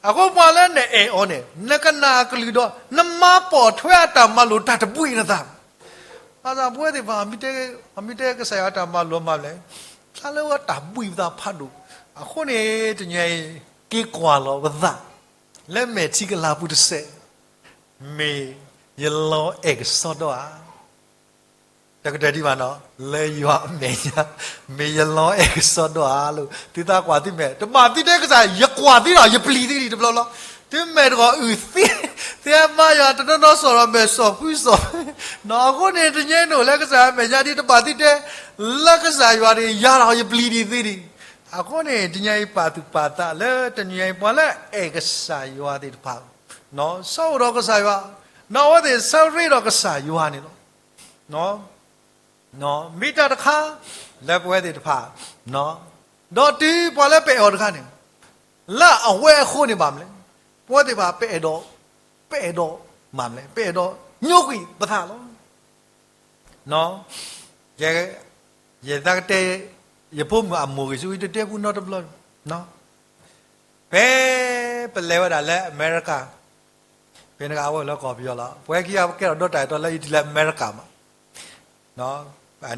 အဃိပှၤလၢနအဲၣ်အီၤန့ၣ် နကနၣ်အကလုၢ်ဒီး နမၤပိာ်ထွဲအတၢ်မၤလိာ်တၢ်တဘှံးနသး ဘၣ်ဆၣ်ပဝဲသ့ၣ်တဖၣ် အမ့ၢ်တဲကစၢ်ယွၤအတၢ်မၤလိာ်မၤလဲၣ်, ဖျါလၢဝဲတၢ်ဘှံးပသးဖးဒိၣ်, အဃိန့ၣ် တနံၤအံၤ က့ၤကွၢ်လီၤပသး လၢမဲာ်ထံကလၤပူၤတစဲး, မ့ၢ်ယလီၤအဲၣ်ကစီဒီဧါ. တကတၢၢ်ဒံးဘၣ်နီၤ, လၢယွၤအမဲာ်ညါ, မ့ၢ်ယလီၤအဲၣ်ကစီဒီဧါလီၤ. သုသးကွၢ်သုမဲာ်, တဘၣ်သုတဲကစၢ်, ယကွၢ်သ့ဒီး ယပျံၤသ့ဒံးတဘျီလီၤ. သုမဲာ်တဂီၤအုၣ်သ့, သုမါယွၤတနီၤနီၤစီၣ်ဒီးမဲာ်စီၣ်ဖှံစီၣ်, အဃိန့ၣ် တနံၤအံၤန့ၣ် လၢကစၢ်ယွၤအမဲာ်ညါဒ် တဘၣ်သုတဲ လၢကစၢ်ယွၤန့ၣ် ယၤဒီးယပျံၤဒံးသ့ဒံး. အဃိန့ၣ် တနံၤအံၤပာ်သူၣ်ပာ်သးလၢတနံၤအံၤ ပှၤလၢအအဲၣ်ကစၢ်ယွၤသ့ၣ်တဖၣ် ဆၢအိၣ်ဒီးကစၢ်ယွၤ, ဒီးအဝဲသ့ၣ်ဆၢရ့ဒီးကစၢ်ယွၤန့ၣ်လီၤ. မ့ၢ်တၢ်တခါ လၢပဝဲသ့ၣ်တဖၣ်, ဒီးတုၤပှၤလၢပအဲၣ်အီၤတဂၤန့ၣ် လၢအဝဲအဃိန့ၣ်ဘၣ်မနုၤလဲၣ်, ပဝဲသ့ၣ်တဖၣ်ပအဲၣ်ဒိး, ပအဲၣ်ဒိးမၤမနုၤလဲၣ်, ပအဲၣ်ဒိးညိကွံာ်ပသးလီၤ. ယ, ယသးကတဲ ယဖိမုၣ်အမိၢ်ဂ့ၤဆူ ယတတဲပူနီတဘျီ, ဖဲပလဲၤဝဲဒၣ်လၢအမဲရကၤ, ဖဲန့ၣ်ကအိၣ်လၢကီၢ်ပယီၤလီၤ. ပဝဲခံဂၤပကဲထီၣ်ဒီးတၢ်အဲၣ်တီလၢယထံၣ်လၢအမဲရကၤမး,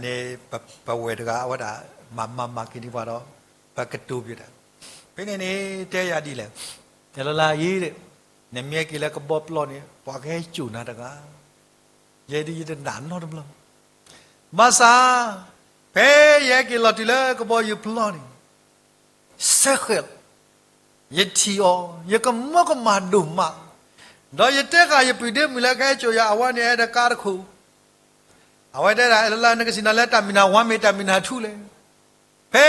န့ၣ် ပဝဲၢ်တဂၤအဝဲဒၣ် မၤမၤမၤက့ၤန့ၢ်ပှၤဒီး ပကတိၤပၠးတၢ်. ဖဲန့ၣ်န့ၣ် တဲယၤဒ်လဲၣ်, ယလၢလၢအံၤ, နမ့ၢ်ဟဲက့ၤလၢကဘီပျီန့ၣ် ပှၤကဟဲစိာ်နၤတဂၤ, ယဲဒ်ယတနာ်နီတဘျီ. ဘၣ်ဆၣ် ဖဲယဟဲက့ၤလီၤတုၤလၢကဘီယူၤပျီန့ၣ် ဆဲဃဲးလီၤ. ယထံၣ်အီၤ ယကမီကမၣ်ဒိၣ်မး, ဒီးယတဲဃာ်ယပုၢ်ဒ့မုၣ်လၢကဟဲစိာ်ယၤ အဝဲန့ၣ်အဲၣ်ဒိးကါတခိၣ်, အဝဲတဲဒၣ် အဲၣ်လၢလၢနကစံၣ်နီၤလၢတၢ်မံၤနၤဝါမ့ၢ်တၢ်မံၤနၤထူလဲၣ်. ဖဲ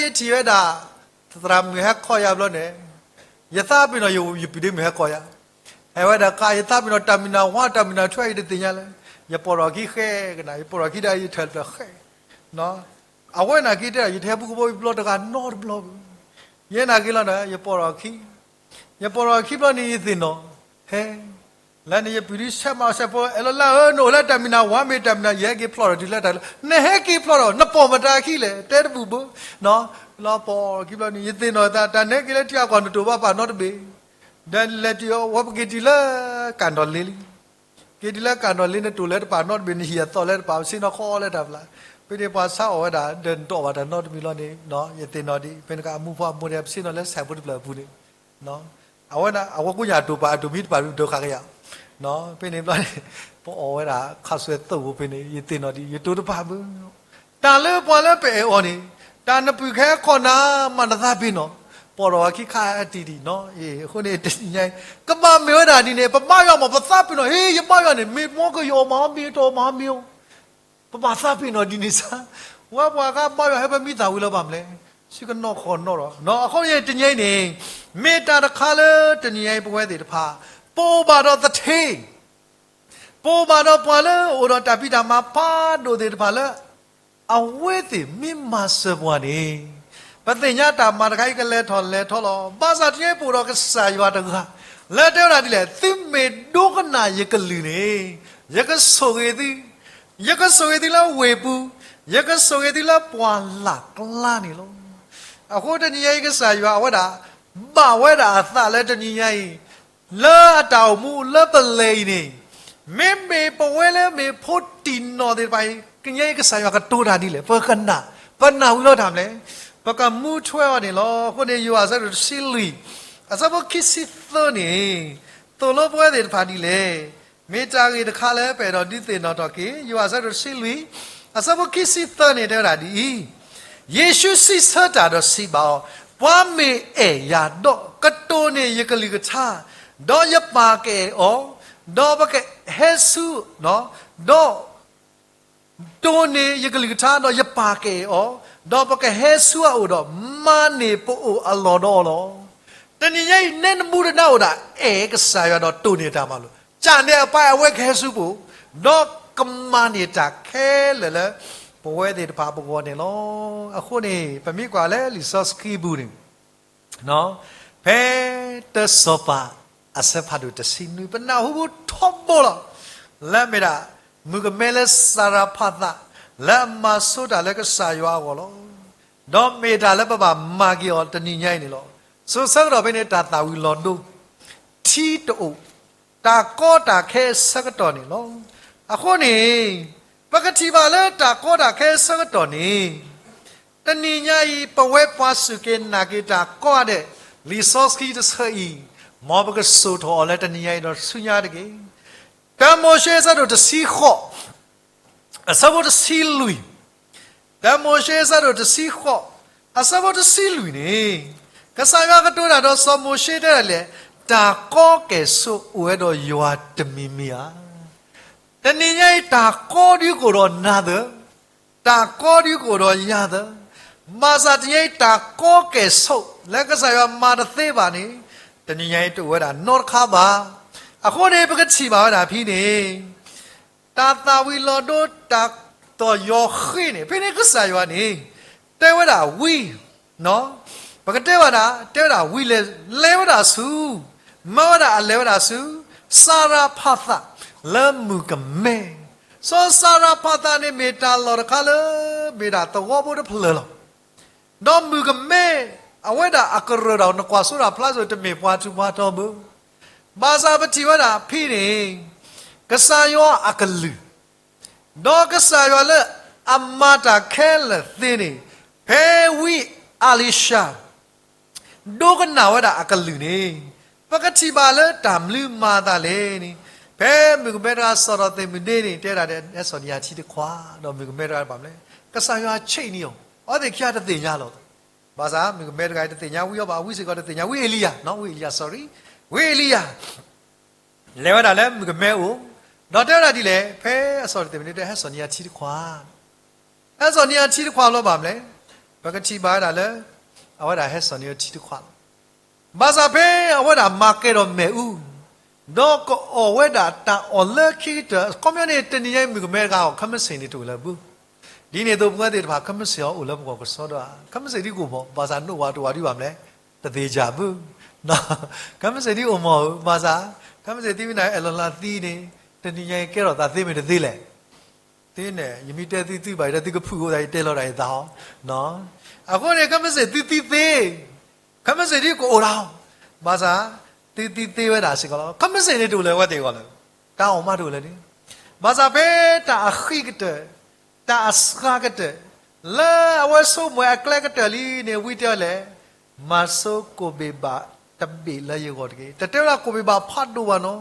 ယထံၣ်ဝဲဒၣ် သရၣ်မုၣ်ဟဲခီယၤဘျီန့ၣ်, ယသးပ့ၤနီၣ်ယပုၢ်ဒ့မုၣ်ဟဲခီယၤ, ဟဲဝဲဒၣ်ကါ ယသးပ့ၤနီၣ်တၢ်မံၤနၤဝါတၢ်မံၤနၤထူ ယတသ့ၣ်ညါလဲၣ်. ယပိာ်ထီၣ်ခံဃဲကနၤ, ယပိာ်ထီၣ်ခံဒီးယထၢၣ်တဖျၢၣ်ဃဲ အဝဲန့ၣ်က့ၤတဲဒၣ် ယတဟဲဘူးကဘီယူၤပျီတဂၤနီတဘျီဘၣ်. ယဲနာ်က့ၤလီၤန့ၣ် ယပိာ်ထီၣ်ခံ, ယပိာ်ထီၣ်ခံဘျီန့ၣ် ယသ့ၣ်နီၣ်, ဟဲ, လၢန့ၣ်ယပုၢ်ဒ့ဆဲးမးဆဲးဖိ အဲၣ်လၢလၢဧၢ နအိၣ်လၢတၢ်မံၤနၤဝါမ့ၢ်တၢ်မံၤနၤ ယဟဲက့ၤဖျီၣ်ထီၣ်တုၤလၢတၢ်လၢ နဟဲက့ၤဖျီၣ်ထီၣ် နပိာ်မတၤခံလဲၣ် တဲတဘူၣ်ဘၣ်. လီၤပိာ်ခံဘျီန့ၣ် ယသ့ၣ်နီၣ်သး တၢ်နဟဲက့ၤလၢထံအကွၢ်နတိာ်ဘၣ်ပာ်နီတဘ့ၣ် ဒီးလဲၤတုၤအဝဲ ပက့ၤတုၤလၢကၣ်ဒီၣ်လ့လံ. က့ၤတုၤလၢကၣ်ဒီၣ်လ့ နတိာ်လၢတပာ်နီတဘ့ၣ် နဟံၣ်အသီလၢတပာ် ပဆ့ၣ်နီၤဃီလၢတၢ်ဖျါ. ဖဲန့ၣ်ပှၤဆါအီၣ်ဝဲဒၣ် ဒီးနတအီၣ်ဘၣ်တၢ်နီတမံၤလီၤန့ၣ် ယသ့ၣ်နီၣ်ဒံး ဖဲန့ၣ်ကမူဖိအမိၢ်န့ၣ် ပဆ့ၣ်နီၤလၢဆဲးဖိတဖျၢၣ်အပူၤန့ၣ် အဝဲဒၣ် အဝဲကိးညါတိာ်ပာ်အတိာ်မံတပာ်ဒုးဒိးဃာ်ကယၤ. ဖဲန့ၣ်ဘျီန့ၣ် ပအီၣ်ဝဲဒၣ်ခးစွဲသိၣ်ဖိဖဲန့ၣ် ယသ့ၣ်နီၣ်ဒံး ယတိၤတပာ်ဘၣ်. တၢ်လၢပှၤလၢပအဲၣ်အီၤန့ၣ် တၢ်နပုၢ်ကဟဲခီနၤ မၤနသးပ့ၤနီၣ် ပိာ်ထီၣ်အခံခါအတံၢ်ဒံးနီၤ. အဃိန့ၣ် တနံၤညါအံၤ ကဘၣ်မ့ၢ်ဝဲဒၣ်ဒ်န့ၣ် ပဘါယွၤမး ပသးပ့ၤနီၣ် ဟ့ ယဘါယွၤန့ၣ် မ့ၢ်မီကယီၤမၤအီၤမ့ၢ် တအီၣ်မၤအီၤမ့ၢ်အိၣ် ပဘၣ်သးပ့ၤနီၣ်ဒ်န့ၣ်စ့ၢ်. ဝဲပှၤဂၤဘါယွၤဟဲဖဲမံသးဝံၤလၢၤဘၣ်မနုၤလဲၣ်, ဆ့ကနီၣ်ခီၣ်နီၣ်ဒီး အဃိန့ၣ် တနံၤအံၤန့ၣ် မ့ၢ်တၢ်တခါလၢတနံၤညါအံၤ ပဝဲသ့ၣ်တဖၣ် ပအိၣ်ဘၣ်ဒီးသထ့ ပအိၣ်ဘၣ်ဒီးပှၤလၢအအိၣ်ဒီးတၢ်ဖံးတၢ်မၤဖးဒိၣ်သ့ၣ်တဖၣ်လၢ အဝဲသ့ၣ်မ့ၢ်မၤစၢၤပှၤန့ၣ် ပသ့ၣ်ညါတၢ်မၤတခါအံၤကလဲၤထီၣ်လဲၤထီလီၤ. ဘၣ်ဆၣ်တနံၤအံၤပအိၣ်ဒီးကစၢ်ယွၤတဂၤ လၢတဲဝဲဒၣ်ဒ်လဲၣ်, သုမ့ၢ်ဒိကနၣ်ယကလုၢ်န့ၣ် ယကဆိၣ်ဂ့ၤသု, ယကဆိၣ်ဂ့ၤသုလၢဝ့ၢ်ပူၤ, ယကဆိၣ်ဂ့ၤသုလၢပှၢ်လၢ်ကျါန့ၣ်လီၤ. အဃိတနံၤညါအံၤကစၢ်ယွၤအဝဲဒၣ် ဘၣ်ဝဲဒၣ်အသးလၢတနံၤညါအံၤ လၢအတၢ်အိၣ်မူလၢပလဲၤအံၤန့ၣ် မ့မ့ၢ်ပဝဲလၢမ့ၢ်ဖိတံၢ်နီၢ်သ့ၣ်တဖၣ်အံၤ ကညါအံၤကစၢ်ယွၤကတိၤတၢ်ဒ်လဲၣ် ပကနၣ်, ပနၢ်ဝံၤလီၤတၢ်မနုၤလဲၣ်, ပကမူထွဲအီၤန့ၣ်လီၤ. အဃိန့ၣ် ယိၤဟၣ်အဆၢဒိၣ်တဆံလွံၢ် အဆၢဖိခံဆံသၢန့ၣ် သိၣ်လိပဝဲသ့ၣ်တဖၣ်ဒ်လဲၣ်. မ့ၢ်တၢ်ဂ့ၢ်တခါလၢပအဲၣ်ဒိးဒုးသ့ၣ်နီၣ်ထီၣ်က့ၤ ယိၤဟၣ်အဆၢဒိၣ်တဆံလွံၢ် အဆၢဖိခံဆံသၢန့ၣ် တဲဝဲဒၣ်ဒ်အံၤ, ယ့ၣ်ၡူးစံးဆၢတၢ်ဒီးစံးဘၣ်အီၤ, ပှၤမ့ၢ်အဲၣ်ယၤဒီး ကတိၢ်န့ၢ်ယကလုၢ်ကထါ, ဒီးယပၢ်ကအဲၣ်အီၤ, ဒီးပကဟဲဆူ, ဒီး တိၢ်န့ၢ်ယကလုၢ်ကထါ ဒီးယပၢ်ကအဲၣ်အီၤ, ဒီးပကဟဲဆူအအိၣ်ဒီး မၤန့ၢ်ပအိၣ်အလီၢ်ဒီးအီၤလီၤ. တနံၤညါအံၤ နဲနမူတနၢ်အိၣ်ဒၣ် အဲၣ်ကစၢ်ယွၤဒီးတိၢ်န့ၢ်တၢ်မၤလိာ်, ကၢ်နဲအပၢ်အဝဲကဟဲဆူပအိၣ်, ဒီးကမၤန့ၢ်တၢ်ခဲလၢာ်လၢ ပဝဲသ့ၣ်တဖၣ်ပဂီၢ်န့ၣ်လီၤ. အဃိန့ၣ် ပမ့ၢ်ကွၢ်လၢလံာ်စီဆှံပူၤန့ၣ် ဖဲတၢစီၤပၤအဆၢဖးဒိၣ်တဆံနွံ ပနၢ်ဟူထီဘိလီၤ. လၢအမ့ၢ်ဒၣ် မုၣ်ကမဲလၢစၤရၤဖးသး လၢအမၤဆိတၢ်လၢကစၢ်ယွၤအဂီၢ်လီၤ. ဒီးမ့ၢ်တၢ်လၢပဘၣ်မၤက့ၤအီၤတနံၤညါအံၤန့ၣ်လီၤ. စိၤဆၢကတီၢ်ဖဲန့ၣ် တၢ်သၣ်ဝံၤလီၤဒိ ထံတအိၣ်, တၢ်ကီတၢ်ခဲအဆၢကတီၢ်န့ၣ်လီၤ. အဃိန့ၣ် ပကထံၣ်ဘၣ်လၢတၢ်ကီတၢ်ခဲအဆၢကတီၢ်န့ၣ် တနံၤညါအံၤ ပဝဲပှၤစူၢ်က့ၤနာ်က့ၤတၢ်ကိးဂၤဒဲး, လံာ်စီဆှံတဆၢအံၤ, မ်ပကစိာ်ထီၣ်အီၤလၢတနံၤညါအံၤဒီးဆူညါတက့ၢ်. တၢမိၤၡ့အဆၢဒိၣ်တဆံဃိး, အဆၢဖိတဆံလွံၢ်, တၢမိၤၡ့အဆၢဒိၣ်တဆံဃိး, အဆၢဖိတဆံလွံၢ်န့ၣ်, ကစၢ်ယွၤကတိၤတၢ်ဒီးစီၤမိၤၡ့တဲဒၣ်လဲၣ်, တၢ်ကီကဲၣ်ဆိးအိၣ်ဝဲဒီးယွၤတမံၤမံၤဧါ. တနံၤညါအံၤတၢ်ကီဒုးကအိၣ်ဒီးနၤသၢ, တၢ်ကီဒုးကအိၣ်ဒီးယၤသၢ, ဘၣ်ဆၣ်တနံၤညါအံၤတၢ်ကီကဲၣ်ဆိးလၢကစၢ်ယွၤမၤတသ့ဘၣ်န့ၣ်, တနံၤညါအံၤတအိၣ်ဝဲဒၣ်နီတခါဘၣ်. အဃိန့ၣ် ပကထံၣ်ဘၣ်ဝဲဒၣ်ဖဲန့ၣ် တၢ်သၣ်ဝံၤလီၤဒိ တၢ်တီၢ်ယီၤဃ့န့ၣ် ဖဲန့ၣ်ကစၢ်ယွၤန့ၣ် တဲဝဲဒၣ်ဝံ, ပကတဲဘၣ်ဒၣ် တဲဝဲဒၣ်ဝံလဲၣ်, လဲၤဝဲဒၣ်ဆူ, မၢဝဲဒၣ်အလဲၤဝဲဒၣ်ဆူ စၤရဖးသး လၢမုၣ်ကမဲ, စီၤစၤရဖးသးန့ၣ်မ့ၢ်တၢ်လီၢ်တခါလၢ မ့ၢ်ဒၣ်သဝီဖိတဖျၢၣ်လီၤ. ဒီးမုၣ်ကမဲ အဝဲဒၣ်အကရၢၢ်ဒီး နကွၢ်စိဒၣ်ဖျါစိၤ တမ့ၢ်ပှၤထူးပှၤတီၤဘၣ်. ဘၣ်ဆၣ်ပထံၣ်ဝဲဒၣ်ဖဲန့ၣ် ကစၢ်ယွၤအကလုၢ်, ဒီးကစၢ်ယွၤလၢအမၤတၢ်ခဲလၢာ်သ့န့ၣ်, ဖဲဝံအလံၤၡါ ဒိကနၣ်ဝဲဒၣ်အကလုၢ်န့ၣ်, ပကထံၣ်ဘၣ်လၢတၢ်မနုၤမၤအသးလဲၣ်န့ၣ်, ဖဲမုၣ်ကမဲတဂၤစးထီၣ်သ့ၣ်မုၢ်ဒ့န့ၣ် တဲဒၣ်ဒီးဟဲစိာ်န့ၢ်ယၤထံတခွး, ဒီးမုၣ်ကမဲတဂၤဘၣ်မနုၤလဲၣ်, ကစၢ်ယွၤဆံးန့ၢ်အီၤ, အဝဲသ့ၣ်ခံဂၤတသ့ၣ်ညါလီၤ. ဘၣ်ဆၣ်မုၣ်ကမဲတဂၤတသ့ၣ်ညါဝံအီၤဘၣ်, ဝံစ့ၢ်ကီးတသ့ၣ်ညါဝံအ့လံယၤ, ဝံအ့လံယၤ sorry, ဝံအ့လံယၤ လဲၤဝဲဒၣ်လၢမုၣ်ကမဲအအိၣ်, ဒီးတဲဝဲဒၣ်ဒ်လဲၣ်, ဖဲအစးထီၣ်သ့ၣ်မုၢ်ဒ့ တဲဟဲစိာ်န့ၢ်ယၤထံတခွး, ဟဲစိာ်န့ၢ်ယၤထံတခွးလီၤဘၣ်မနုၤလဲၣ်, ပကထံၣ်ဘၣ်ဝဲဒၣ်လၢ အဝဲဒၣ်ဟဲစိာ်န့ၢ်ယၤထံတခွးလီၤ. ဘၣ်ဆၣ်ဖဲအဝဲဒၣ်မၤကဲၤဒီးမ့ၣ်အူ, ဒီးကအီၣ်ဝဲဒၣ်တၢ်အီၣ်လၢခံကတၢၢ်, ခီပညီန့ၣ် တနံၤညါအံၤမုၣ်ကမဲတဂၤအီၤ ခဲမုၢ်ဆ့ၣ်န့ၣ်တအိၣ်လၢၤဘၣ်. ဒ်န့ၣ်အသိးပဝဲသ့ၣ်တဖၣ် ခဲမုၢ်ဆ့ၣ်အီၤအိၣ်လၢပဂီၢ်ကစီဒီဧါ, ခဲမုၢ်ဆ့ၣ်ဒ်ကအိၣ်မး, ဘၣ်ဆၣ်နအိၣ်ဝးတအိၣ်ဝးဒ်ဘၣ်မနုၤလဲၣ်, တသ့ၣ်ညါဘၣ်. ခဲမုၢ်ဆ့ၣ်ဒ်အိၣ်မးဧါ, ဘၣ်ဆၣ် ခဲမုၢ်ဆ့ၣ်ဒ်ဝဲန့ၣ် အဲၣ်လီၤလၢသံန့ၣ်, တနံၤညါအံၤကဲထီၣ်သးသ့မ့ၢ်တသ့လဲၣ်. သုန့ၣ် ယမ့ၢ်တဲသုသုဘၣ်အံၤဒီး သုကဖုၣ်အိၣ်သး ယတဲလီၤတၢ်ယသးအီၤ. အဃိန့ၣ် ခဲမုၢ်ဆ့ၣ်သုသံသ့, ခဲမုၢ်ဆ့ၣ်ဒ်ကအိၣ်ဒၣ်, ဘၣ်ဆၣ် သုသံသ့ဝဲဒၣ်စ့ၢ်ကီးလီၤ. ခဲမုၢ်ဆ့ၣ်န့ၣ်တအိၣ်လၢၤဝဲသ့ၣ်အဂီၢ်လၢၤ, တၢ်အီၣ်မးတအိၣ်လၢၤန့ၣ်, ဘၣ်ဆၣ်ဖဲတၢ်အဃံကတၢၢ်, တၢ်အစှၤကတၢၢ်, လၢအဝဲဆိကမိၣ်အကျဲကတၢၢ်လံန့ၣ် ဝံတဲအီၤလဲၣ်, မၤဆိကိၣ်ဘ့ၣ်ဘၣ်တဘ့ၣ်လၢယဂီၢ်တက့ၢ်. တတဲဝဲဒၣ်ကိၣ်ဘ့ၣ်ဘၣ်ဖးဒိၣ်ဘၣ်နီၤ,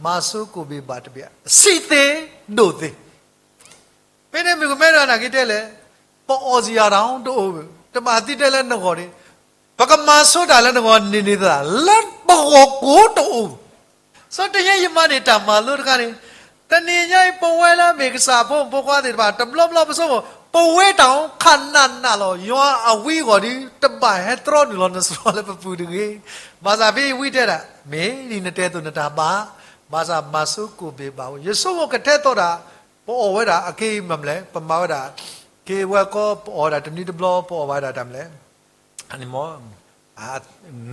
မၤဆိကိၣ်ဘ့ၣ်ဘၣ်တဘ့ၣ်, ဆံးသ့, ဒိၣ်သ့. ဖဲန့ၣ်မုၣ်ကမဲတဂၤန့ၣ်က့ၤတဲလဲၣ်, ပအီၣ်စ့ၢ်ယၤတၢ်တအိၣ်ဘၣ်, တဘၣ်သုတဲလၢနဂီၢ်န့ၣ်, ပကမၤဆိတၢ်လၢနဂီၢ်န့ၣ်န့ၣ်သး လၢပဂီၢ်ကိးတအိၣ်ဘၣ်. စီၤတယဲယမၤန့ၢ်တၢ်မၤလိတခါန့ၣ်, တနံၤညါအံၤပဝဲလၢအမ့ၢ်ကစၢ်ဖိမုၣ်ဖိခွါသ့ၣ်တဖၣ် တဘျီဘျီပဆိကမိၣ် ပဝဲတၢ်အိၣ်ခါနးနးလီၤ, ယွၤအဝံအဂီၢ်ဒီး တဘၣ်ဟဲတြီနုာ်လီၤနစရီလၢပပူၤတဂ့ၤ. ဘၣ်ဆၣ်ဖဲဝံတဲဒၣ်, မ့ၢ်ဒ်နတဲအသိးနတၢ်ဘၣ်, ဘၣ်ဆၣ်မၤဆိကိၣ်ဘ့ၣ်ဘၣ်, ယဆိကမိၣ်ကထဲသိးဒၣ်, ပအီၣ်ဝဲဒၣ်အက့မၤမလဲၣ်, ပမၤဝဲဒၣ်, က့ဝဲကီပအီၣ်ဝဲဒၣ်တနွံတဘျီ ပအီၣ်ဘၣ်ဝဲဒၣ်တၢ်မလဲၣ် အန့ၣ်မ့ၢ်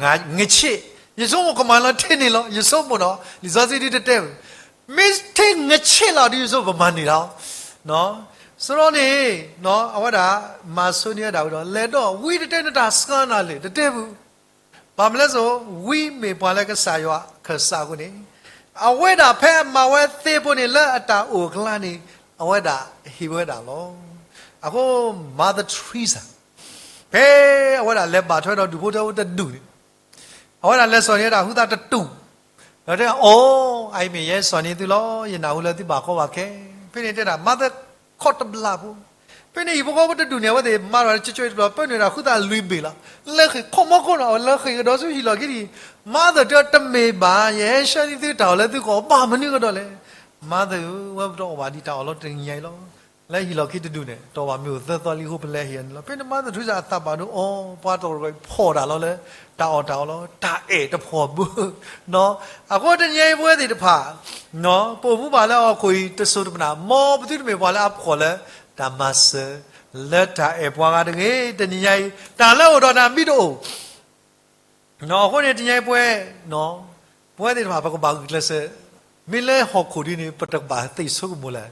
ငါးဆင့်, ယဆိကမိၣ်ကမၤလီၤထဲန့ၣ်လီၤ, ယဆိကမိၣ်နီၤ, လံာ်စီဆှံဒ်တတဲဘၣ်, မ့ၢ်ထဲငါးဆင့်လီၤဒီး ယဆိကမိၣ်ပမၤန့ၢ်လီၤ. စရီန့ၣ်, အဝဲဒၣ်မၤဆိန့ၢ်ဝဲဒၣ်ဝံဒီး လဲၤဒီးဝံတတဲနတၢ်စှၤနၤလၢာ် တတဲဘၣ်. ဘၣ်မနုၤလဲၣ်စိ, ဝံမ့ၢ်ပှၤလၢကစၢ်ယွၤခၢၣ်စးအဃိန့ၣ်, အဝဲဒၣ်ဖဲအမၤဝဲသ့ဖိန့ၣ် လၢအတၢ်အိၣ်အကျါန့ၣ်, အဝဲဒၣ်ဟ့ၣ်ဝဲဒၣ်လီၤ. အဃိ Mother Teresa ဖဲအဝဲဒၣ်လဲၤဘၣ်ထွဲဒီးဒူၣ်ဖိထၢဖိတဒူၣ်န့ၣ်, အဝဲဒၣ်လဲၤစိာ်န့ၢ်ဝဲဒၣ်ဟုသးတတူၢ်, ဒီးတဲ, အိ, အအံၤမ့ၢ်ယဲစိာ်န့ၢ်သုလီၤ, ယနၢ်ဟူလၢသုဘၣ်ကီဘၣ်ခဲ. ဖဲန့ၣ်တဲဒၣ် Mother ခီၣ်တဘျၣ်ဖိ, ဖဲန့ၣ်ဟံၣ်ဖိဃီဖိတဒူၣ်န့ၣ် အဝဲသ့ၣ်မၤဒီးကၠိကၠိတဘျီ ပၢနုာ်ဒၣ်ဟုသးလွံၢ်ဘ့ၣ်လီၤ. လဲၤဃ့ၢ်ခိၣ်မီခိၣ်နီၤ, လဲၤဃ့ၢ်ကဒီးဆူဟံၣ်လီၢ်ခံတဟံၣ်, Mother တဲတမ့ၢ်ဘၣ်, ယဟဲဆှၢန့ၢ်သုတၢ်အီၣ်လၢသုဂီၢ် ဘၣ်မနုၤကဒီးလဲၣ်. Mother ဧၢ, ဝဲပတအီၣ်ဘၣ်ဒံးတၢ်အီၣ်လီၤတနံၤညါအံၤလီၤ. လၢဟံၣ်လီၢ်ခံတဒူၣ်န့ၣ် တီၢ်ဘၣ်မ့ၣ်အူသၢသီလံအဃိ ပလဲၤဟ့ၣ်န့ၣ်လီၤ. ဖဲန့ၣ် Mother Teresa အသးဘၣ်ဒိအီၤ, ပှၤတဂၤဖှီၣ်တၢ်လီၤလၢ တၢ်အီၣ်တၢ်အီလီၤ, တၢ်အဲၣ်တဖှီၣ်ဘၣ်. အဃိတနံၤညါအံၤပဝဲသ့ၣ်တဖၣ် ပအိၣ်မူဘၣ်လၢဟီၣ်ခိၣ်အံၤ တစိၤတမနၤ, မ်ပသုတမ့ၢ်ပှၤလၢအဖှီၣ်လၢတၢ်မၤစၢၤ, လၢတၢ်အဲၣ်ပှၤဂၤတဂ့ၤ. တနံၤညါအံၤ တၢ်လၢအအိၣ်ဒီးနၤမ့ၢ်တအိၣ် အဃိန့ၣ် တနံၤညါအံၤပဝဲ, ပဝဲသ့ၣ်တဖၣ် ပကဘၣ်ဂုာ်ကျဲးစၢး, မ့ၢ်လၢဟီၣ်ခိၣ်ဒ်န့ၣ် ပတဘၣ်သ့ၣ်ဆိကမိၣ်လဲၣ်.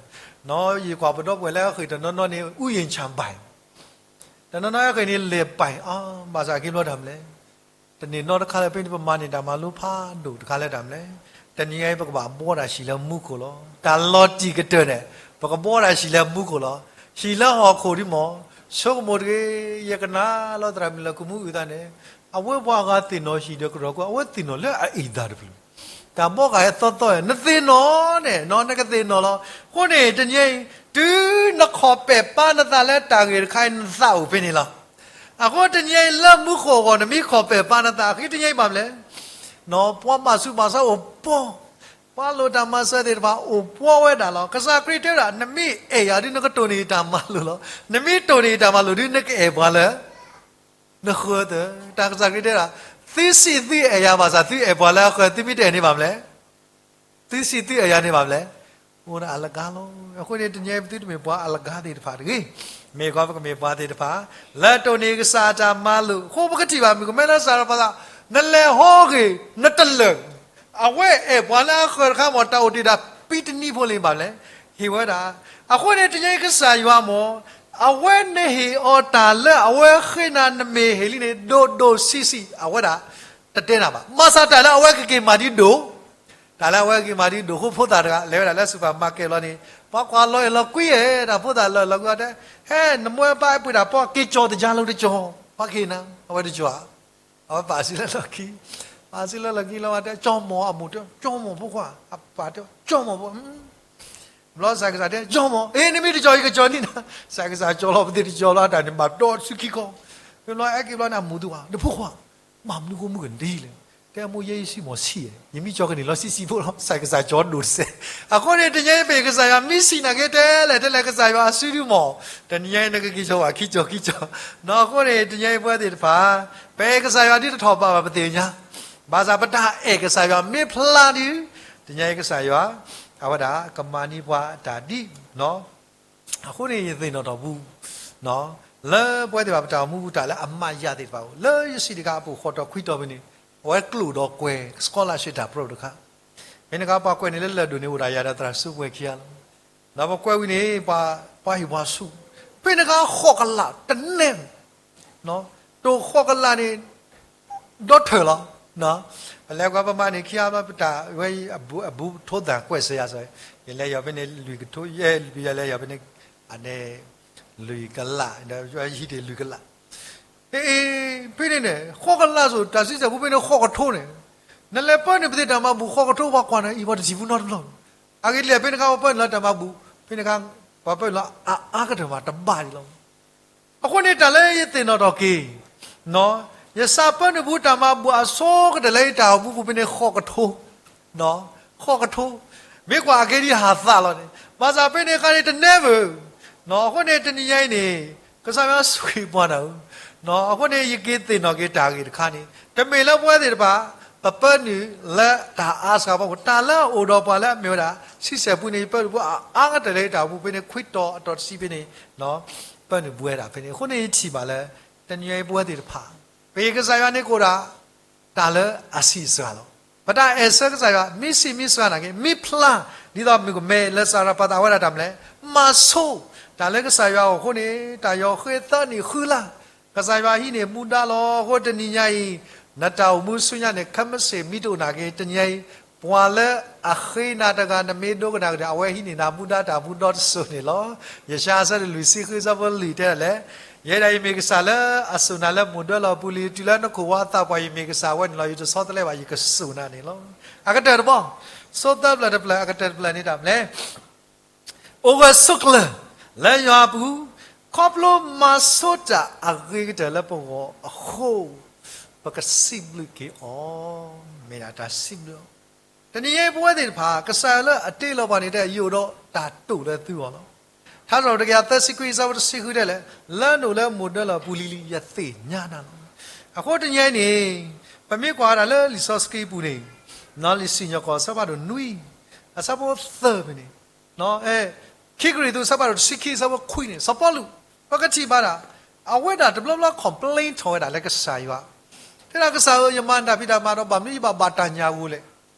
ယကွၢ်ပဒီပုၢ်ဝဲၢ်လၢအဃ့ၢ်တနီၤနီၤန့ၣ် အူယ့ၣ်ဆၣ်ဘၣ် တနီၤနီၤအဃ့ၢ်န့ၣ် လဲၤပာ်အီၤ, ဘၣ်ဆၣ်က့ၤဘျီတၢ်မနုၤလဲၣ်. တန့ၢ်နီတခါလၢၤ ဖဲန့ၣ်ပမၤန့ၢ်တၢ်မၤလိဖးဒိၣ်တခါလၢတၢ်မနုၤလဲၣ်. တနံၤညါအံၤ ပကဘၣ်ဘှီတၢ်ဟံၣ်လၢမူခိၣ်လီၤ. တၢ်လီၤတံၢ်ကတၢၢ်န့ၣ် ပကဘှီတၢ်ဟံၣ်လၢမူခိၣ်လီၤ. ဟံၣ်လၢဟီၣ်ခိၣ်ဒ်မ့ၢ် ဆိကမိၣ်တဂ့ၤ, ယကနၣ်လီၤသရၣ်မုၣ်လၢကုမူအုၣ်သးန့ၣ်, အဝဲပှၤဂၤသ့ၣ်နီၣ်ဟံၣ်ဒီးကရီၢ်ကီၢ်, အဝဲသ့ၣ်နီၣ်လၢအအ့ၣ်သးတဖျၢၣ်, တၢ်ဘီကဟဲသီသီ, နသ့ၣ်နီၣ်န့ၣ်, နကသ့ၣ်နီၣ်လီၤ. အဃိန့ၣ် တနံၤအံၤ တုၤနခီၣ်ပဲာ်ပာ်နသးလၢတၢ်ဂ့ၢ်တခါအံၤ နသးအိၣ်ဖဲန့ၣ်လီၤ. အဃိတနံၤအံၤလၢမူခိၣ်အဂီၢ် နမ့ၢ်ခီၣ်ပဲာ်ပာ်နသး အဃိတနံၤအံၤဘၣ်မနုၤလဲၣ်, ပှၤဘၣ်ဆူးဘၣ်ဆါအိၣ်ပှီၢ်, ပှၤလိၣ်တၢ်မၤစၢၤသ့ၣ်တဖၣ်အိၣ်ပှီၢ်ဝဲဒၣ်လီၤ. ကစၢ်ခရံာ်တဲဝဲဒၣ် နမ့ၢ်အဲၣ်ယၤဒုး နကတိၢ်န့ၢ်ယတၢ်မၤလိာ်လီၤ. နမ့ၢ်တိၢ်န့ၢ်ယတၢ်မၤလိာ်ဒုး နကအဲၣ်ပှၤလၢ နဃၢၤသၢ. တၢ်ကစၢ်ခရံာ်တဲဒၣ်, သုစံးသုအဲၣ်ယၤဘၣ်ဆၣ် သုအဲၣ်ပှၤလၢအဃၢၤ, သုမ့ၢ်တအဲၣ်န့ၣ်ဘၣ်မနုၤလဲၣ်, သုစံးသုအဲၣ်ယၤန့ၣ်ဘၣ်မနုၤလဲၣ်, အိၣ်ဒၣ်အလၢ်ဂၤလီၤ. အဃိန့ၣ် တနံၤအံၤပသုတမ့ၢ်ပှၤအလၢ်ဂၤသ့ၣ်တဖၣ်တဂ့ၤ, မ့ၢ်ကွၢ်ပကမ့ၢ်ပှၤသ့ၣ်တဖၣ် လၢတိၢ်န့ၢ်ကစၢ်အတၢ်မၤလိာ်. အဃိပကထံၣ်ဘၣ်မုၣ်ကမဲလၢစးရဖးသး, နလဲၤဟီဂ့ၤ နတလၢာ် အဝဲအဲၣ်ပှၤလၢအဃၢၤတခါမ့ၢ် တၢ်အိၣ်တ့ၢ်ဒၣ်ပံတနံၤဖိလံဘၣ်လဲၣ်, ဟ့ၣ်ဝဲဒၣ်. အဃိန့ၣ် တနံၤအံၤကစၢ်ယွၤမ့ၢ် အဝဲနဟ့ၣ်အီၤတၢ်လၢအဝဲဃ့နၤ နမ့ၢ်ဟ့ၣ်လံန့ၣ် ဒိၣ်ဒိၣ်ဆံးဆံး အဝဲဒၣ်တတဲနၤဘၣ်. ဘၣ်ဆၣ်တၢ်လၢအဝဲကက့ၤမၤဒ်ဒိၣ်, တၢ်လၢအဝဲကက့ၤမၤဒ်ဒိၣ် အဃိဖိသၣ်တဂၤ လဲၤဝဲဒၣ်လၢ supermarket လီၤန့ၣ်, ပှၤကွၢ်လီၤအဲၣ်လီၤကွံအဲၣ် တၢ်ဖိသၣ်လီၤအဲၣ်လီၤကွံအီၤတဲ, ဟဲ နမ့ၢ်ဝဲဘၣ်အဲၣ်ပှ့ၤတၢ်ပီၢ် က့ၤကၠီၤတကၢ်လၢတကၠီၤ, ပှၤက့ၤနၤ အဝဲတကၠီၤ အဝဲပာ်စုလၢလီၢ်ခံ, ပာ်စုလၢလီၢ်ခံလီၤဝဲတဲ ကၠီမီၢ်, အမိၢ်တဲ ကၠီမီၢ်ဖိခွါ, အပၢ်တဲ ကၠီမီၢ်ဖိ, ဘျီစၢ်ကစၢ်တဲ ကၠီမီၢ်, အ့ နမ့ၢ်တကၠီၤ ယကကၠီၤန့ၢ်နၤ, စၢ်ကစၢ်ကၠီၤလီၤပသ့ၣ်တကၠီၤလီၤ တၢ်န့ၣ်ဘၣ်ဒီးစုခံခီ, ဘျီအဲၣ်က့ၤဘျီန့ၣ် အမိၢ်သူဘၣ် နဖိခွါ ဘၣ်မနုၤဃိမုၢ်ကနံၤလဲၣ်, တဲမိၢ်ယဲယစံၣ်မီၢ်ဆံးဧါ, ယမ့ၢ်ကၠီၤကန့ၢ်လီၤဆံးဆံးဖိလီၤ, စၢ်ကစၢ်ကၠီၤဒိၣ်တစဲး, အဃိန့ၣ် တနံၤအံၤပအဲၣ်ကစၢ်ယွၤ မ့ၢ်ဆံးနာ်က့တဲလဲၣ် တဲလဲၣ်ကစၢ်ယွၤအစုဒုမီၢ်, တနံၤအံၤနကက့ၤကၠီၤဘၣ်ခံကၠီၤခံကၠီၤ, အဃိန့ၣ် တနံၤအံၤပဝဲသ့ၣ်တဖၣ် ပအဲၣ်ကစၢ်ယွၤဒ်တထီၣ်ဘးဘၣ် ပသ့ၣ်ညါ, ဘၣ်ဆၣ်ပတၢ်အဲၣ်ကစၢ်ယွၤမ့ၢ်ဖျါဒုး, တနံၤအံၤကစၢ်ယွၤ အဝဲဒၣ်ကမၤန့ၢ်ပှၤတၢ်ဒ် အဃိန့ၣ် ယသ့ၣ်နီၣ်ထီၣ်ပူၤ လၢပဝဲသ့ၣ်တဖၣ်ပတၢ်အိၣ်မူပူၤ တၢ်လၢအမၤယၤသ့ၣ်တဖၣ်အိၣ် လၢယစံးတခါအပူၤ ဃိးတီၤခွံတီၤဖဲန့ၣ်, အဝဲကျိာ်ဒီးကွဲၤ scholarship တၢ်ပရိၣ်တခါ, ဖဲန့ၣ်အခါ ပှၤကွဲးန့ၣ်လၢလၢၢ်ဒိၣ်န့ၣ် အိၣ်ဒၣ်ယၤဒီးသရၣ်စူးပှဲၤခံဂၤလီၤ. ဒီးပကွဲးဝံၤန့ၣ် ပှၤဟ့ၣ်ပှၤဆူၣ်, ဖဲန့ၣ်အခါဃိးကလးတနဲၣ် တိၤဃိးကလးန့ၣ် ဒီထၢၣ်လီၤ. ပလဲၤကွၢ်ပမၤန့ၣ်ခံဂၤဘျီ ပတၢ်ဝဲအံၤ အဘူးထိသၣ်ကွဲးစၢၤယၤစၢၤ, ယလဲၤယီၤဖဲန့ၣ်လွံၢ်ကထိ ယဲ ယလဲၤယီၤဖဲန့ၣ် အန့ၣ် လွံၢ်ကလး ဒီးယဟံးတ့ၢ်လွံၢ်ကလး, အ့ ဖဲန့ၣ်န့ၣ် ဃိးကလးစိၤ တၢ်ဆံဆဲၣ်ပူၤဖဲန့ၣ် ဃိးကထိန့ၣ်, နလဲၤပၢနုာ်ပသ့ၣ်တၢ်မၤဘူၣ်ဃိးကထိ ပှၤကွၢ်နၤအံၤ ပှၤတထံၣ်ပူၤနီတဘျီ, အဂ့ၢ်ဒ်လဲၣ် ဖဲန့ၣ်အခါ ပှၤပၢနုာ်လၢတၢ်မၤဘူၣ် ဖဲန့ၣ်အခါ ပှၤပၢနုာ်လၢအအါကတၢၢ်မးတဘၣ်ဒံးလီၤ. အဃိန့ၣ် တၢ်လၢယသ့ၣ်နီၣ်ထီၣ်က့ၤ, ယစးပၢနုာ်ပူၤတၢ်မၤဘူၣ်အဆိကတၢၢ်လၢယတၢ်အိၣ်မူပူၤဖဲန့ၣ် ဃိးကထိ, ဃိးကထိ, မ့ၢ်ကွၢ်အက့ဒ်ဟးသးလီၤန့ၣ် ဘၣ်ဆၣ်ဖဲန့ၣ်အခါန့ၣ် တနဲၣ်ဘၣ်, အဃိန့ၣ် တနံၤညါအံၤန့ၣ် ကစၢ်ယွၤဆိၣ်ဂ့ၤပှၤနၤဧၢ, အဃိန့ၣ် ယက့ၤသ့ၣ်နီၣ်က့ၤတၢ်ဂ့ၢ်တခါန့ၣ် တမ့ၢ်လၢပဝဲသ့ၣ်တဖၣ် ပပၢနုာ်လၢတၢ်အါစှၤဘၣ်, တၢ်လၢအအိၣ်ဒီးပှၤလၢအမ့ၢ်ဝဲဒၣ် ဆံဆဲၣ်ပူၤန့ၣ် ယပၢနုာ်ပူၤအအါကတၢၢ်လၢယတၢ်အိၣ်မူဖဲန့ၣ် ခွံတီၤအတီၤတဆံဖဲန့ၣ် ပၢနုာ်ပဝဲဒၣ်ဖဲန့ၣ်. အဃိန့ၣ် ယထံၣ်ဘၣ်လၢ တနံၤညါအံၤပဝဲသ့ၣ်တဖၣ် ပဟ့ၣ်ကစၢ်ယွၤန့ၣ်ကအိၣ်ဒၣ် တၢ်လၢအဆံးစှၤလီၤ. ပတၢ်အဲၣ်ဆၢကစၢ်ယွၤ မ့ၢ်ဆံးမ့ၢ်စှၤနာ်က့ မ့ၢ်ဖျါ ဒ်သိးမုၣ်ကမဲလၢစးရဖးသးအဝဲဒၣ်တၢ်မနုၤလဲၣ်, မၤဆိ တၢ်လၢကစၢ်ယွၤအအိၣ်အဃိန့ၣ် တၢ်ယီၤဃ့သၢနံၣ်ဃုလါ ကစၢ်ယွၤဟံးန့ၢ်မူဒါလီၤ. အဃိတနံၤညါအံၤ နတၢ်အိၣ်မူဆူညါန့ၣ် ခဲမုၢ်ဆ့ၣ်မံတအိၣ်နာ်က့ တနံၤညါအံၤ ပှၤလၢအဃ့နၤတဂၤ နမ့ၢ်ဒိကနၣ်ကဒီး အဝဲဟံးန့ၢ်နၤမူဒါတၢ်မူဒီတစိၤန့ၣ်လီၤ. ယၡါယၤ အဆၢဒိၣ်လွံၢ်ဆံဃု အဆၢဖိလွံၢ်တဲဒၣ်လဲၣ်, ယဲဒၣ်ယမ့ၢ်ကစၢ်လၢအစိာ်နၤလၢမိၢ်ဒၢလီၢ်ပူၤလံ, တုၤလၢနခိၣ်ဝါအသးပှၢ် ယမ့ၢ်ကစၢ်ဝဲန့ၣ်လီၤ. ယတဆီတလဲဘၣ် ယကစိာ်နၤန့ၣ်လီၤ. အကတၢၢ်တဘီ, ဆိသၢဖျၢၣ်တဖျၢၣ်, အကတၢၢ်တဖျၢၣ်န့ၣ်တၢ်မနုၤလဲၣ် အိၣ်ဂၢၢ်ဆိးကျၢၤလၢယွၤအပူၤ, ခီဖျိမၤဆိတၢ်အဂ့ၤကတၢၢ်လၢပဂီၢ်အဃိ, ပကစံးဘျုးက့ၤအီၤ, မ့ၢ်ဒၣ်တၢ်စံးဘျုးအီၤ. တနံၤအံၤပဝဲသ့ၣ်တဖၣ် ကစၢ်ယွၤလၢအတ့လီၤပှၤန့ၣ် တဲယအိၣ်ဒီးတၢ်တိာ်လၢသုဂီၢ်လီၤ. ထါစံးထီၣ်ပတြၢၤ တကယၤသၢဆံခွံ အဆၢဖိတဆံဃုတဲလဲၣ်, လၢနအိၣ်လၢမိၢ်ဒၢလီၢ်ပူၤလံလံ ယသ့ၣ်ညါနၤလီၤ. အဃိတနံၤအံၤန့ၣ် ပမ့ၢ်ကွၢ်ဝဲဒၣ်လၢလံာ်စီဆှံပူၤန့ၣ်, လံာ်စံၣ်ညီၣ်ကွီၢ် အဆၢဖးဒိၣ်နွံ, အဆၢဖိသၢဖဲန့ၣ်, ခံကရံၣ်သူး အဆၢဖးဒိၣ်တဆံခံ အဆၢဖိခွံန့ၣ် စီၤပီလူး, ပကထံၣ်ဘၣ်ဒၣ် အဝဲဒၣ်တဘျီဘျီ complain ထီၣ်ဝဲဒၣ်လၢကစၢ်ယွၤ, တဲဒၣ်ကစၢ်ဧၢ, ယမၤတၢ်ဖံးတၢ်မၤဒီး ဘၣ်မနုၤယဘၣ်ဘၣ်တၢ်ညၣ်ဂိၢ်လဲၣ်,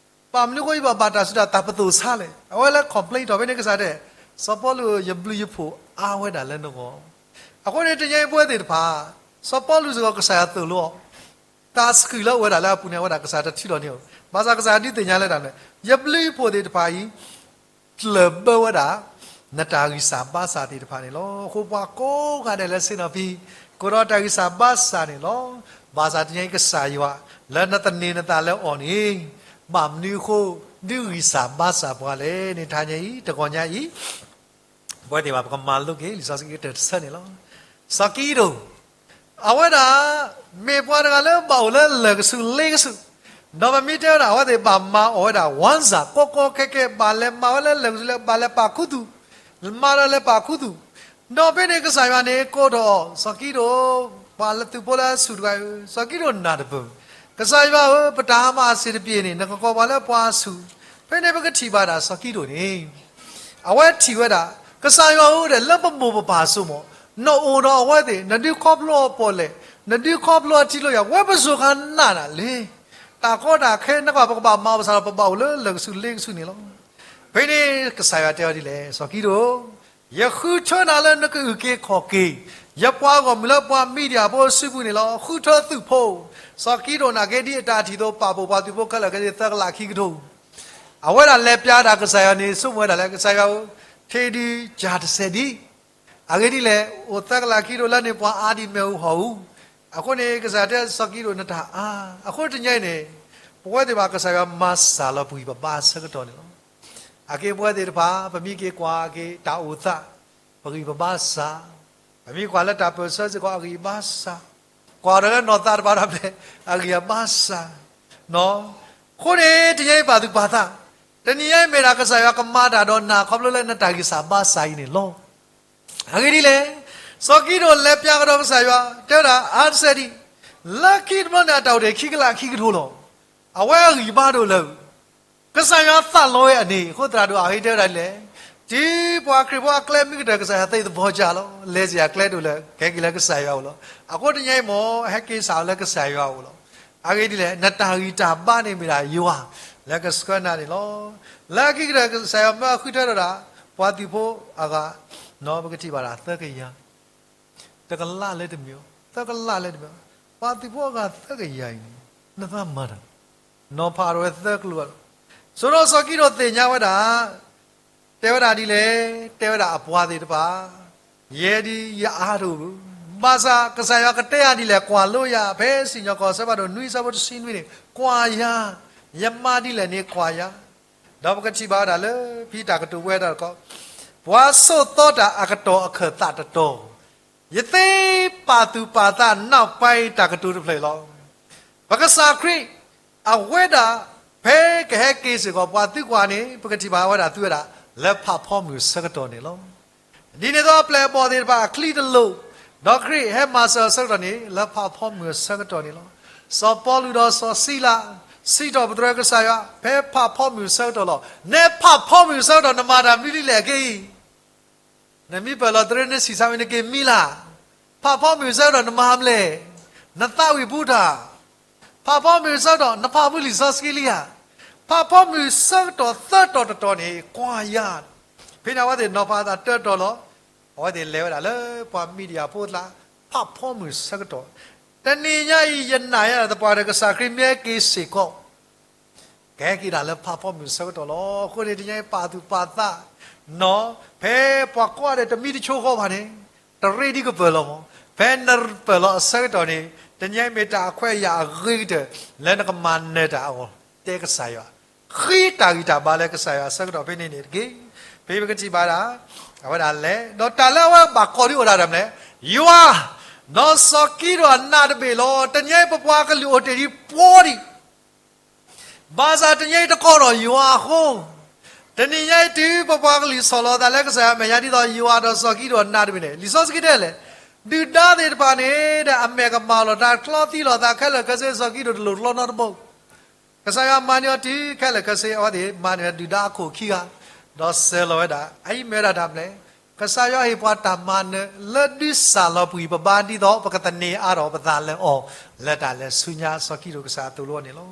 ဘၣ်မနုၤဃိယဘၣ်ဘၣ်တၢ်ဆူးတၢ်သးပသိၣ်ဆါလဲၣ်, အဝဲလၢ complain ထီၣ်ဖဲန့ၣ် ကစၢ်တဲ, စီၤပီလူးဧၢ, ယဘျုးယဖှိၣ်အါဝဲဒၣ်လၢနဂီၢ်. အဃိန့ၣ် တနံၤအံၤပဝဲသ့ၣ်တဖၣ် စီၤပီလူးစ့ၢ်ကီး ကစၢ်ယွၤသိၣ်လိအီၤ, တၢ်သကုၤလၢအအိၣ်ဝဲဒၣ်လၢအပူၤန့ၣ် အဝဲဒၣ်ကစၢ်တထုးထီၣ်န့ၢ်အီၤ, ဘၣ်ဆၣ်ကစၢ်ယွၤဒုးသ့ၣ်ညါလၢတၢ်မနုၤလဲၣ်, ယဘျုးယဖှိၣ်သ့ၣ်တဖၣ်အံၤ ကျၢၢ်ဘၢဝဲဒၣ် နတၢ်ဂံၢ်စၢ်ဘါစၢ်သ့ၣ်တဖၣ်န့ၣ်လီၤ. အဃိပှၤကိးဂၤဒဲးလၢဆ့ၣ်နီၤဖံ ကိးဒီးတၢ်ဂံၢ်စၢ်ဘါစၢ်န့ၣ်လီၤ. ဘၣ်ဆၣ်တနံၤအံၤကစၢ်ယွၤ လၢနသန့ၤနသးလၢအီၤန့ၣ် ဘၣ်မနုၤအဃိ ဒုးဂံၢ်စၢ်ဘါစၢ်ပှၤလဲၣ်န့ၣ် တဟါညါအံၤ တဂီၤညါအံၤ ပဝဲသ့ၣ်တဖၣ်ပကမၤလိက့ၤ လံာ်စီဆှံကတၢၢ်တဆၢန့ၣ်လီၤ. စီၤကံဒိၣ် အဝဲဒၣ် မ့ၢ်ပှၤတဂၤလၢဘၣ်အိၣ်လၢလၢၢ်ကဆူးလ့ကဆူး, ဒီးပမ့ၢ်တဲဝဲဒၣ် အဝဲသ့ၣ်ဘၣ်မၤအီၣ်ဝဲဒၣ် ဝၣ်စၢ် ကီကီခဲခဲ ဘၣ်လဲၤမၤဝဲလၢလၢၢ်ကဆူးလ့ ဘၣ်လဲၤပာ်ခူသူၣ်, မၤဒီးလဲၤပာ်ခူသူၣ်, ဒီးဖဲန့ၣ်ကစၢ်ယွၤန့ၣ်ကိးထီၣ်အီၤ စီၤကံဒိၣ်, ပှၤလၢသုးဖိလၢအဆူၣ်တဂၤဧၢ, စီၤကံဒိၣ်နၢ်တပၢၢ်, ကစၢ်ယွၤဧၢ, ပတၢ်မၤအစ့ၢ်တပျ့ၤန့ၣ် နကကိးပှၤလၢပှၤဆူၣ်, ဖဲန့ၣ်ပကထံၣ်ဘၣ်ဒၣ်စီၤကံဒိၣ်န့ၣ် အဝဲထံၣ်ဝဲဒၣ် ကစၢ်ယွၤဧၢဒီး လၢပမိၢ်ပပၢ်အစိၤမး နအိၣ်ဒီးအဝဲသ့ၣ် နဒုးခီဖျိအပီၣ်လဲၣ်, နဒုးခီဖျိအထံကျိယၤ ဝဲပစိၤဃာ်နးနးလံ, တၢ်ကီတၢ်ခဲ နကွၢ်ပကဘၣ်မၤအီၣ်ပသးဒီး ပဘၣ်အိၣ်လၢလၢၢ်ကဆူးလ့ကဆူးန့ၣ်လီၤ. ဖဲန့ၣ်ကစၢ်ယွၤတဲအီၤဒ်လဲၣ်, စီၤကံဒိၣ်, ယဃုထၢနၤလၢနကအုၣ်က့ၤခီၣ်က့ၤ ယပှၤဂီၢ်မုၢ်လၢပှၤမံၤဒယၣ်ဖိအစုပူၤန့ၣ်လီၤ. ဃုထၢသုးဖိ, စီၤကံဒိၣ်နာ်က့ဒ်အတၢ်ထံၣ်အသိး ပာ်ဖှိၣ်ပှၤသုးဖိခဲလၢာ်ခဲဆ့သၢကလးခံကထိ အဝဲဒၣ်လဲၤပျးဒၣ်ကစၢ်ယွၤန့ၣ် ဆိကမိၣ်ဝဲဒၣ်လၢ ကစၢ်ယွၤဧၢ, ထံၣ်ဒုးကၢ်တစဲးဒံး, အဂ့ၢ်ဒ်လဲၣ်, အိၣ်သၢကလးခံကထိလၢန့ၣ် ပှၤအါဒံးမ့ၢ်အူဟီၣ်အူ, အဃိန့ၣ် ကစၢ်ယွၤတဲစီၤကံဒိၣ် နတၢ်အါ, အဃိတနံၤအံၤန့ၣ် ပဝဲသ့ၣ်တဖၣ်ကစၢ်ယွၤမၤစၢ်လီၤပှၤပဘါအဆၢကတီၢ်န့ၣ်လီၤ. အက့ပဝဲသ့ၣ်တဖၣ် ပမ့ၢ်က့ၤကွၢ်က့ၤတၢ်အိၣ်သး, ပဂံၢ်ပဘါစၢ်, ပမ့ၢ်ကွၢ်လၢတၢ်ပၢၢ်ဆၢစ့ၢ်ကီးအဂံၢ်အဘါစၢ်, ကွၢ်ဒီးလၢနီၢ်သးတဖၣ်ဒီးဖျဲၣ် အဂံၢ်အဘါစၢ်, အဃိန့ၣ် တနံၤအံၤပာ်သူၣ်ပာ်သး, တနံၤအံၤမ့ၢ်ဒၣ်ကစၢ်ယွၤကမၤတၢ်ဒီးနၤခီဖျိလၢနတၢ်ဂံၢ်စၢ်ဘါစၢ်အံၤန့ၣ်လီၤ. အဂ့ၢ်ဒ်လဲၣ်, စီၤကံဒိၣ်လဲၤပျးကဒီးကစၢ်ယွၤ တဲဝဲဒၣ် အါတစဲးဒံး, လၢခံတဘျီန့ၣ် အတၢ်အိၣ်တ့ၢ်ခံကလးခံကထိလီၤ. အဝဲအဂံၢ်ဘါဒိၣ်လၢ ကစၢ်ယွၤသးလီဝဲအန့ၣ် အဃိသရၣ်ဒိၣ်အဂ့ၢ်တဲဝဲဒၣ်ဒ်လဲၣ်, တုၤပှၤခရံာ်ဖိအကျဲမ့ၢ်ကတၢၢ် ကစၢ်ယွၤသ့ၣ်သဘီကၢ်လီၤ, လဲၤစ့ၢ်အကျဲဒိၣ်လၢ ကဟဲက့ၤလၢကစၢ်ယွၤအအိၣ်လီၤ. အဃိတနံၤအံၤမ့ၢ် ဟဲက့ၤစးလၢကစၢ်ယွၤအအိၣ်လီၤ. အဂ့ၢ်ဒ်လဲၣ်, နတၢ်ဂံၢ်တၢ်ဘါန့ၣ်မ့ၢ်ဒၣ်ယွၤ လၢကဆှၢနၤန့ၣ်လီၤ. လၢခံကတၢၢ်ကစၢ်ယွၤမၢအဃုထၢထီၣ်ဒၣ် ပှၤသုးဖိအဂၤ ပကထံၣ်ဘၣ်ဒၣ်သၢကယၤ တကလးလၢတမ့ၢ်, သၢကလးလၢတမ့ၢ်, ပှၤသုးဖိအဂၤသၢကယၤအံၤန့ၣ် နသးမၤတၢ်, နီၤဖးထီၣ်ဝဲသၢကလုာ်အလီၤ. ဆိဒီးစီၤကံဒိၣ်သ့ၣ်ညါဝဲဒၣ်, တဲဝဲဒၣ်ဒ်လဲၣ်, တဲဝဲဒၣ်အပှၤသ့ၣ်တဖၣ်, ယဲဒၣ်ယအါတအိၣ်ဘၣ်, ဘၣ်ဆၣ်ကစၢ်ယွၤကတဲယၤဒ်လဲၣ် ကွၢ်လိယၤ, ဖဲစံၣ်ညီၣ်ကွီၢ်အဆၢဖးဒိၣ်နွံအဆၢဖိတဆံနွံန့ၣ် ကွၢ်ယၤ, ယမၤဒ်လဲၣ်န့ၣ်ကွၢ်ယၤ ဒီးပကထံၣ်ဘၣ်ဝဲဒၣ်လၢ ဖဲတၢ်ကတိၤဝဲဒၣ်တခီ, ပှၤဆိးသီတၢ်အကတီၢ်အခၢၣ်သးတတီၤ, ယသ့ပာ်သူၣ်ပာ်သးနီၢ်ပၤတၢ်ကတိၤတဖျၢၣ်လီၤ. ပကစၢ်ခရံာ် အဝဲဒၣ် ဖဲကဟဲက့ၤစ့ၢ်ကီး ပှၤသုကွၢ်န့ၣ် ပကထံၣ်ဘၣ်ဝဲဒၣ်သုဝဲဒၣ် လၢဖးဖီမုၢ်အဆၢကတီၢ်န့ၣ်လီၤ. ဒ်န့ၣ်အသိးအပျဲၢ်အဘီၣ်သ့ၣ်တဖၣ်အချံတလိၣ်, ဒီးခရံာ်ဟဲမၤစၢၤအဆၢကတီၢ်န့ၣ် လၢဖးဖီမုၢ်အဆၢကတီၢ်န့ၣ်လီၤ. စီၤပီလူးဒီးစီၤစံလး စံးထီၣ်ပတြၢၤကစၢ်ယွၤ ဖဲဖးဖီမုၢ်အဆၢကတီၢ်လီၤ. နဖးဖီမုၢ်အဆၢကတီၢ် နမၤတၢ်မနုၤဒ်လဲၣ်အဂ့ၢ်အံၤ, နမ့ၢ်ပၢၢ်လီၤတရံးနဆံၣ်ဆါဝံၤ နက့ၤမံလၢ်, ဖးဖီမုၢ်အဆၢကတီၢ်နမၤမလဲၣ်, နသးဝံၣ်ပူၤတၢ် ဖးဖီမုၢ်အဆၢကတီၢ် နဖးဖူလံာ်စီဆှံလံဧါ, ဖးဖီမုၢ်အဆၢကတီၢ်သၢတီၤတတီၤန့ၣ် ကွၢ်ယၤ, ဖဲန့ၣ်အဝဲသ့ၣ်နီၤဖးသးတၢတီၤလီၤ. အဝဲသ့ၣ်လဲၤဝဲဒၣ်လၢပှၤမံၤဒယၣ်ဖိအကျါ ဖးဖီမုၢ်အဆၢကတီၢ်, တနံၤညါအံၤ ယနာ်ယဲဒၣ်သပှၢ်ကတၢၢ် ကစၢ်ခရံာ်မ့ၢ်ဟဲက့ၤစ့ၢ်ကီး ကဟဲက့ၤဒၣ်လၢဖးဖီမုၢ်အဆၢကတီၢ်လီၤ. အဃိန့ၣ် တနံၤညါအံၤပာ်သူၣ်ပာ်သးနီၤ, ဖဲပှၤကိးဂၤဒဲးတမံတဆိဃီဘၣ်န့ၣ် တရ့ဒ်ကပၢၢ်လီၤမး, ဖဲနပၢၢ်လီၤအဆၢကတီၢ်န့ၣ် တနံၤညါအံၤမ့ၢ်တၢ်အခွဲးအယာ်အဂ့ၤကတၢၢ် လၢနကမၤနၢၤတၢ်အဂီၢ် တဲကစၢ်ယွၤ, ဃ့တၢ်ဂံၢ်တၢ်ဘါလၢကစၢ်ယွၤအဆၢကတီၢ်ဖဲန့ၣ်န့ၣ်တက့ၢ်. ဖဲပကထံၣ်ဘၣ်ဒၣ် အဝဲဒၣ်လဲၤ ဒီးတၢ်လၢအဝဲဘၣ်ကိးဒံးအိၣ်ဒၣ်ဒ်လဲၣ်, ယွၤ, ဒီးစီၤကံဒိၣ်အနးတဘ့ၣ်လီၤ. တနံၤညါအံၤပပှၤကလုာ်အိၣ်တ့ၢ်ဒံးပှီၤဒံး ဘၣ်ဆၣ်တနံၤညါအံၤတကိးဒီးယွၤအဃိ, တနံၤညါအံၤတုၤပပှၤကလုာ်ဆီၣ်လီၤသးလၢကစၢ်ယွၤအမဲာ်ညါဒ်သိးယွၤဒီးစီၤကံဒိၣ်အနးတဘ့ၣ်န့ၣ် လံာ်စီဆှံတဲလဲၣ်, ဒုၣ်ဒါသ့ၣ်တဖၣ်န့ၣ် ဒီးအမဲာ်ကမၢလီၤတၢ် ချီသံလီၤသးခဲလၢာ်ခဲဆ့ စီၤကံဒိၣ်တလိၣ်တလီနီတဘိ ကစၢ်ယွၤမၤန့ၢ်အီၤတုၤခဲလၢာ်ခဲဆ့ အဝဲသ့ၣ်မၤန့ၢ်ဝဲဒုၣ်ဒါအခိၣ်ခံဂၤ, ဒီးစၢၤလီၤဝဲဒၣ် အအံၤမ့ၢ်ဝဲဒၣ်တၢ်မနုၤလဲၣ်, ကစၢ်ယွၤဟ့ၣ်ပှၤတၢ်မၤနၢၤလၢဒုးစၢ်လီၤပှၤပဘါဒ်သိး ပကသန့ၤအါထီၣ်ပသးလၢအီၤ လၢတၢ်လဲၤဆူညါစီၤကံဒိၣ်ကစၢ်အသိးလီၤန့ၣ်လီၤ.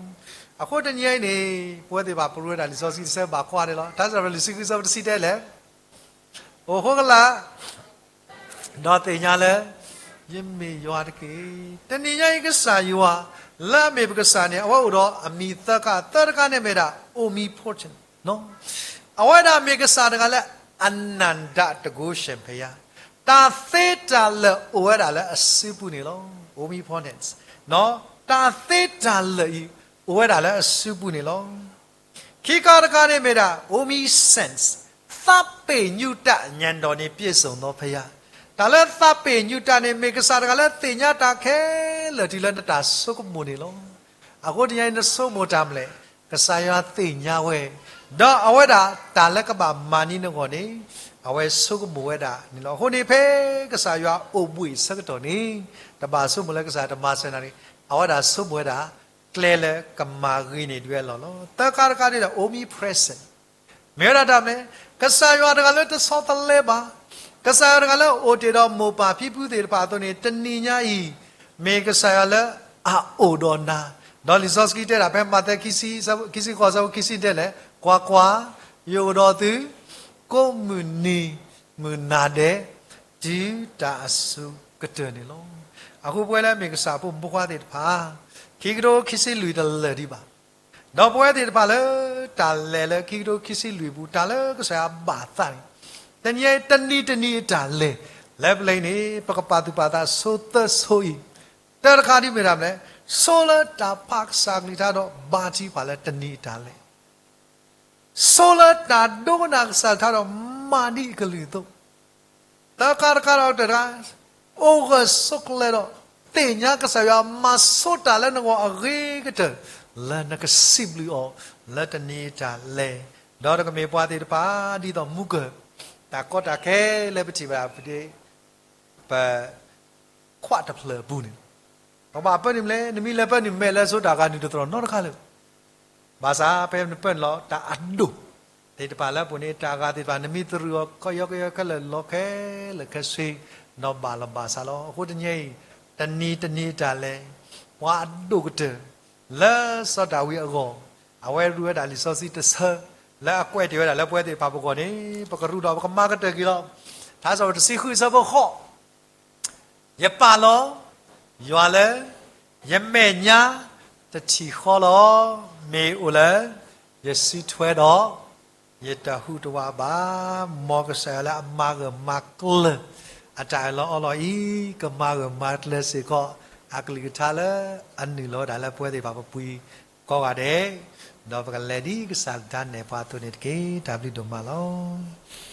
အဃိတနံၤအံၤန့ၣ် ပဝဲသ့ၣ်ဘၣ်ပရူဝဲဒၣ်လံာ်စီဆှံတဆၢဘၣ်ကွၢ်ဒဲးလီၤ. ထါစံးပတြၢၤလွံၢ်ဆံဃုဆၢဖိတဆံတဲလဲၣ် အိၣ်ဃိကလာ် ဒီးသ့ၣ်ညါလၢ ယမ့ၢ်ယွၤတက့ၢ်. တနံၤညါအံၤကစၢ်ယွၤ လၢအမ့ၢ်ပကစၢ်န့ၣ် အဝဲအိၣ်ဒီးအမံၤသၢခါ, သၢတခါန့ၣ်မ့ၢ်ဒၣ် omnipotent အဝဲဒၣ်မ့ၢ်ကစၢ်တဂၤလၢ အနန္တတကုၤလၢ် ဖဲယၤ, တၢ်သ့တၢ်လၢာ်အိၣ်ဝဲဒၣ်လၢအစုပူၤန့ၣ်လီၤ. Omnipresence, တၢ်သ့တၢ်လၢာ်အံၤအိၣ်ဝဲဒၣ်လၢအစုပူၤန့ၣ်လီၤ. ခံခါတခါန့ၣ်မ့ၢ်ဒၣ် omniscience, သးပ့ၤညူတၢ် ညဏ်ဒီးန့ၣ် ပြည့်စုံသောဘုရား, တၢ်လၢသးပ့ၤညူတၢ်န့ၣ် မ့ၢ်ကစၢ်တဂၤလၢသ့ၣ်ညါတၢ်ခဲလၢာ် တုၤလၢနတၢ်ဆိကမိၣ်န့ၣ်လီၤ. အဃိတနံၤအံၤ နဆိကမိၣ်တၢ်မနုၤလဲၣ်, ကစၢ်ယွၤသ့ၣ်ညါဝဲ, ဒီးအဝဲဒၣ်တၢ်လၢကဘၣ်မၤန့ၢ်နဂီၢ်န့ၣ် အဝဲဆိကမိၣ်ဝဲဒၣ်န့ၣ်လီၤ. အဃိန့ၣ် ဖဲကစၢ်ယွၤအိၣ်ဘှံးအဆၢကတီၢ်န့ၣ် တဘၣ်ဆိကမိၣ်လၢကစၢ်တမၤစၢၤနၤန့ၣ်, အဝဲဒၣ်ဆိကမိၣ်ဝဲဒၣ် ကျဲလၢကမၤဂ့ၤန့ၢ်ဒံးဝဲအလီၢ်လီၤ. သၢခါတခါန့ၣ်ဒီး omnipresent, မ့ၢ်ဝဲဒၣ်တၢ်မနုၤလဲၣ်, ကစၢ်ယွၤတဂၤလၢတဆီတလဲဘၣ်, ကစၢ်ယွၤတဂၤလၢအအိၣ်တ့ၢ်ဒီးမိၢ်ပၢ်ဖံဖုသ့ၣ်တဖၣ်အသိးန့ၣ် တနံၤညါအံၤ မ့ၢ်ကစၢ်ယွၤလၢအအိၣ်ဒီးနၤ, ဒီးလံာ်စီဆှံတဲဒၣ်ဖဲမးသဲ ခံဆံဃိး ဆၢဖိခံဆံတဲလဲၣ်, ကွၢ်ကွၢ်, ယအိၣ်ဒီးသု ကိးမုၢ်နံၤမုၢ်နၤဒဲး တုၤတၢ်အစိၤကတၢၢ်န့ၣ်လီၤ. အဃိပဝဲလၢအမ့ၢ်ကစၢ်အဖိမုၣ်ဖိခွါသ့ၣ်တဖၣ်, ခံကထိခံဆံလွံၢ်တလၢာ်ဒံးဘၣ်. ဒီးပဝဲသ့ၣ်တဖၣ်လၢတၢ်လဲၤလၢခံကထိခံဆံလွံၢ်အပူၤ တၢ်လၢကစၢ်ယွၤဘၣ်သးန့ၣ်, တနံၤအံၤ တနံၤတနံၤအတၢ်လဲၤ, လၢပျၢၤအံၤန့ၣ် ပကပာ်သူၣ်ပာ်သးဆိသၢဆိအံၤ, တၢ်တခါဒ်မ့ၢ်ဒၣ်မနုၤလဲၣ်, ဆိလၢတၢ်ဖးကစၢ်ကလုၢ်ကထါဒီးဘါထုကဖၣ်လၢတနံၤအတၢ်လဲၤ ဆိလၢတၢ်ဒိကနၣ်ကစၢ်ကလုၢ်ကထါဒီးမၤဒ်အကလုၢ်အသိး, သၢခါတခါဒီးတၢ်တခါ, အိၣ်ဂၢၢ်ဆိးကျၢၤဒီး သ့ၣ်ညါကစၢ်ယွၤမၤဆိတၢ်လၢနဂီၢ်အဂ့ၤကတၢၢ်, လၢနကစံးဘျုးအီၤ လၢတနံၤအတၢ်လဲၤ, ဒီးတကမ့ၢ်ပှၤသ့ၣ်တဖၣ် ဒ်သိးမူကၢၢ်, တၢ်ကီတၢ်ခဲလၢပထံၣ်ဘၣ်ဒၣ် ပ ခွးတဖျၢၣ်အပူၤန့ၣ်, ပဘၣ်ပၢနုာ်မနုၤလဲၣ်, နမ့ၢ်လဲၤပၢနုာ် မဲာ်လဲၤဆိတၢ်ဂၤနုာ်တသြီၤနီတခါလၢၤ, ဘၣ်ဆၣ်ဖဲနပၢနုာ်လီၤ တၢ်အဒိၣ်သ့ၣ်တဖၣ်လၢအပူၤန့ၣ် တၢ်ဂၤသ့ၣ်တဖၣ် နမ့ၢ်သရူးအီၤ ကယီကယီခဲလၢာ်လီၤခဲလၢာ်ခဲဆ့ ဒီးဘၣ်လီၤဘၣ်စးလီၤ. အဃိတနံၤအံၤ တနံၤတနံၤအတၢ်လဲၤ ပှၤအဒိၣ်ကတၢၢ် လၢစီၤဒၤဝံးအဂီၢ်, အဝဲရူဝဲဒၣ်လံာ်စီဆှံတဆၢ လၢအကွဲးတ့ၢ်ဝဲဒၣ်လၢပဝဲသ့ၣ်တဖၣ်ပဂီၢ်န့ၣ် ပကရူးဒီးပကမၤကတၢၢ်က့ၤလီၤ. ထါစံးပတြၢၤတဆံဃု အဆၢဖိဃိး, ယပာ်လီၤယွၤလၢ ယမဲာ်ညါတထံၣ်ဃီလီၤ. မ့ၢ်အိၣ်လၢယစုထွဲဒီး ယတဟူးတဝးဘၣ်. မ်ကစၢ်ယွၤလၢအမၤဂၢၢ်မၤကျၢၤ အတၢ်အၢၣ်လီၤအီလီၤအံၤ ကမၤဂၢၢ်မၤကျၢၤစ့ၢ်ကီး အကလုၢ်ကထါလၢအနုာ်လီၤဝဲဒၣ်လၢပဝဲသ့ၣ်တဖၣ်ပပှၤကိးဂၤဒဲး, ဒီးပကလဲၤဒ်ကစၢ်ကလုၢ်ကထါနဲၣ်ပှၤအသိးန့ၣ်တက့ၢ်. တၢ်ဘျုးဒိၣ်မးလီၤ.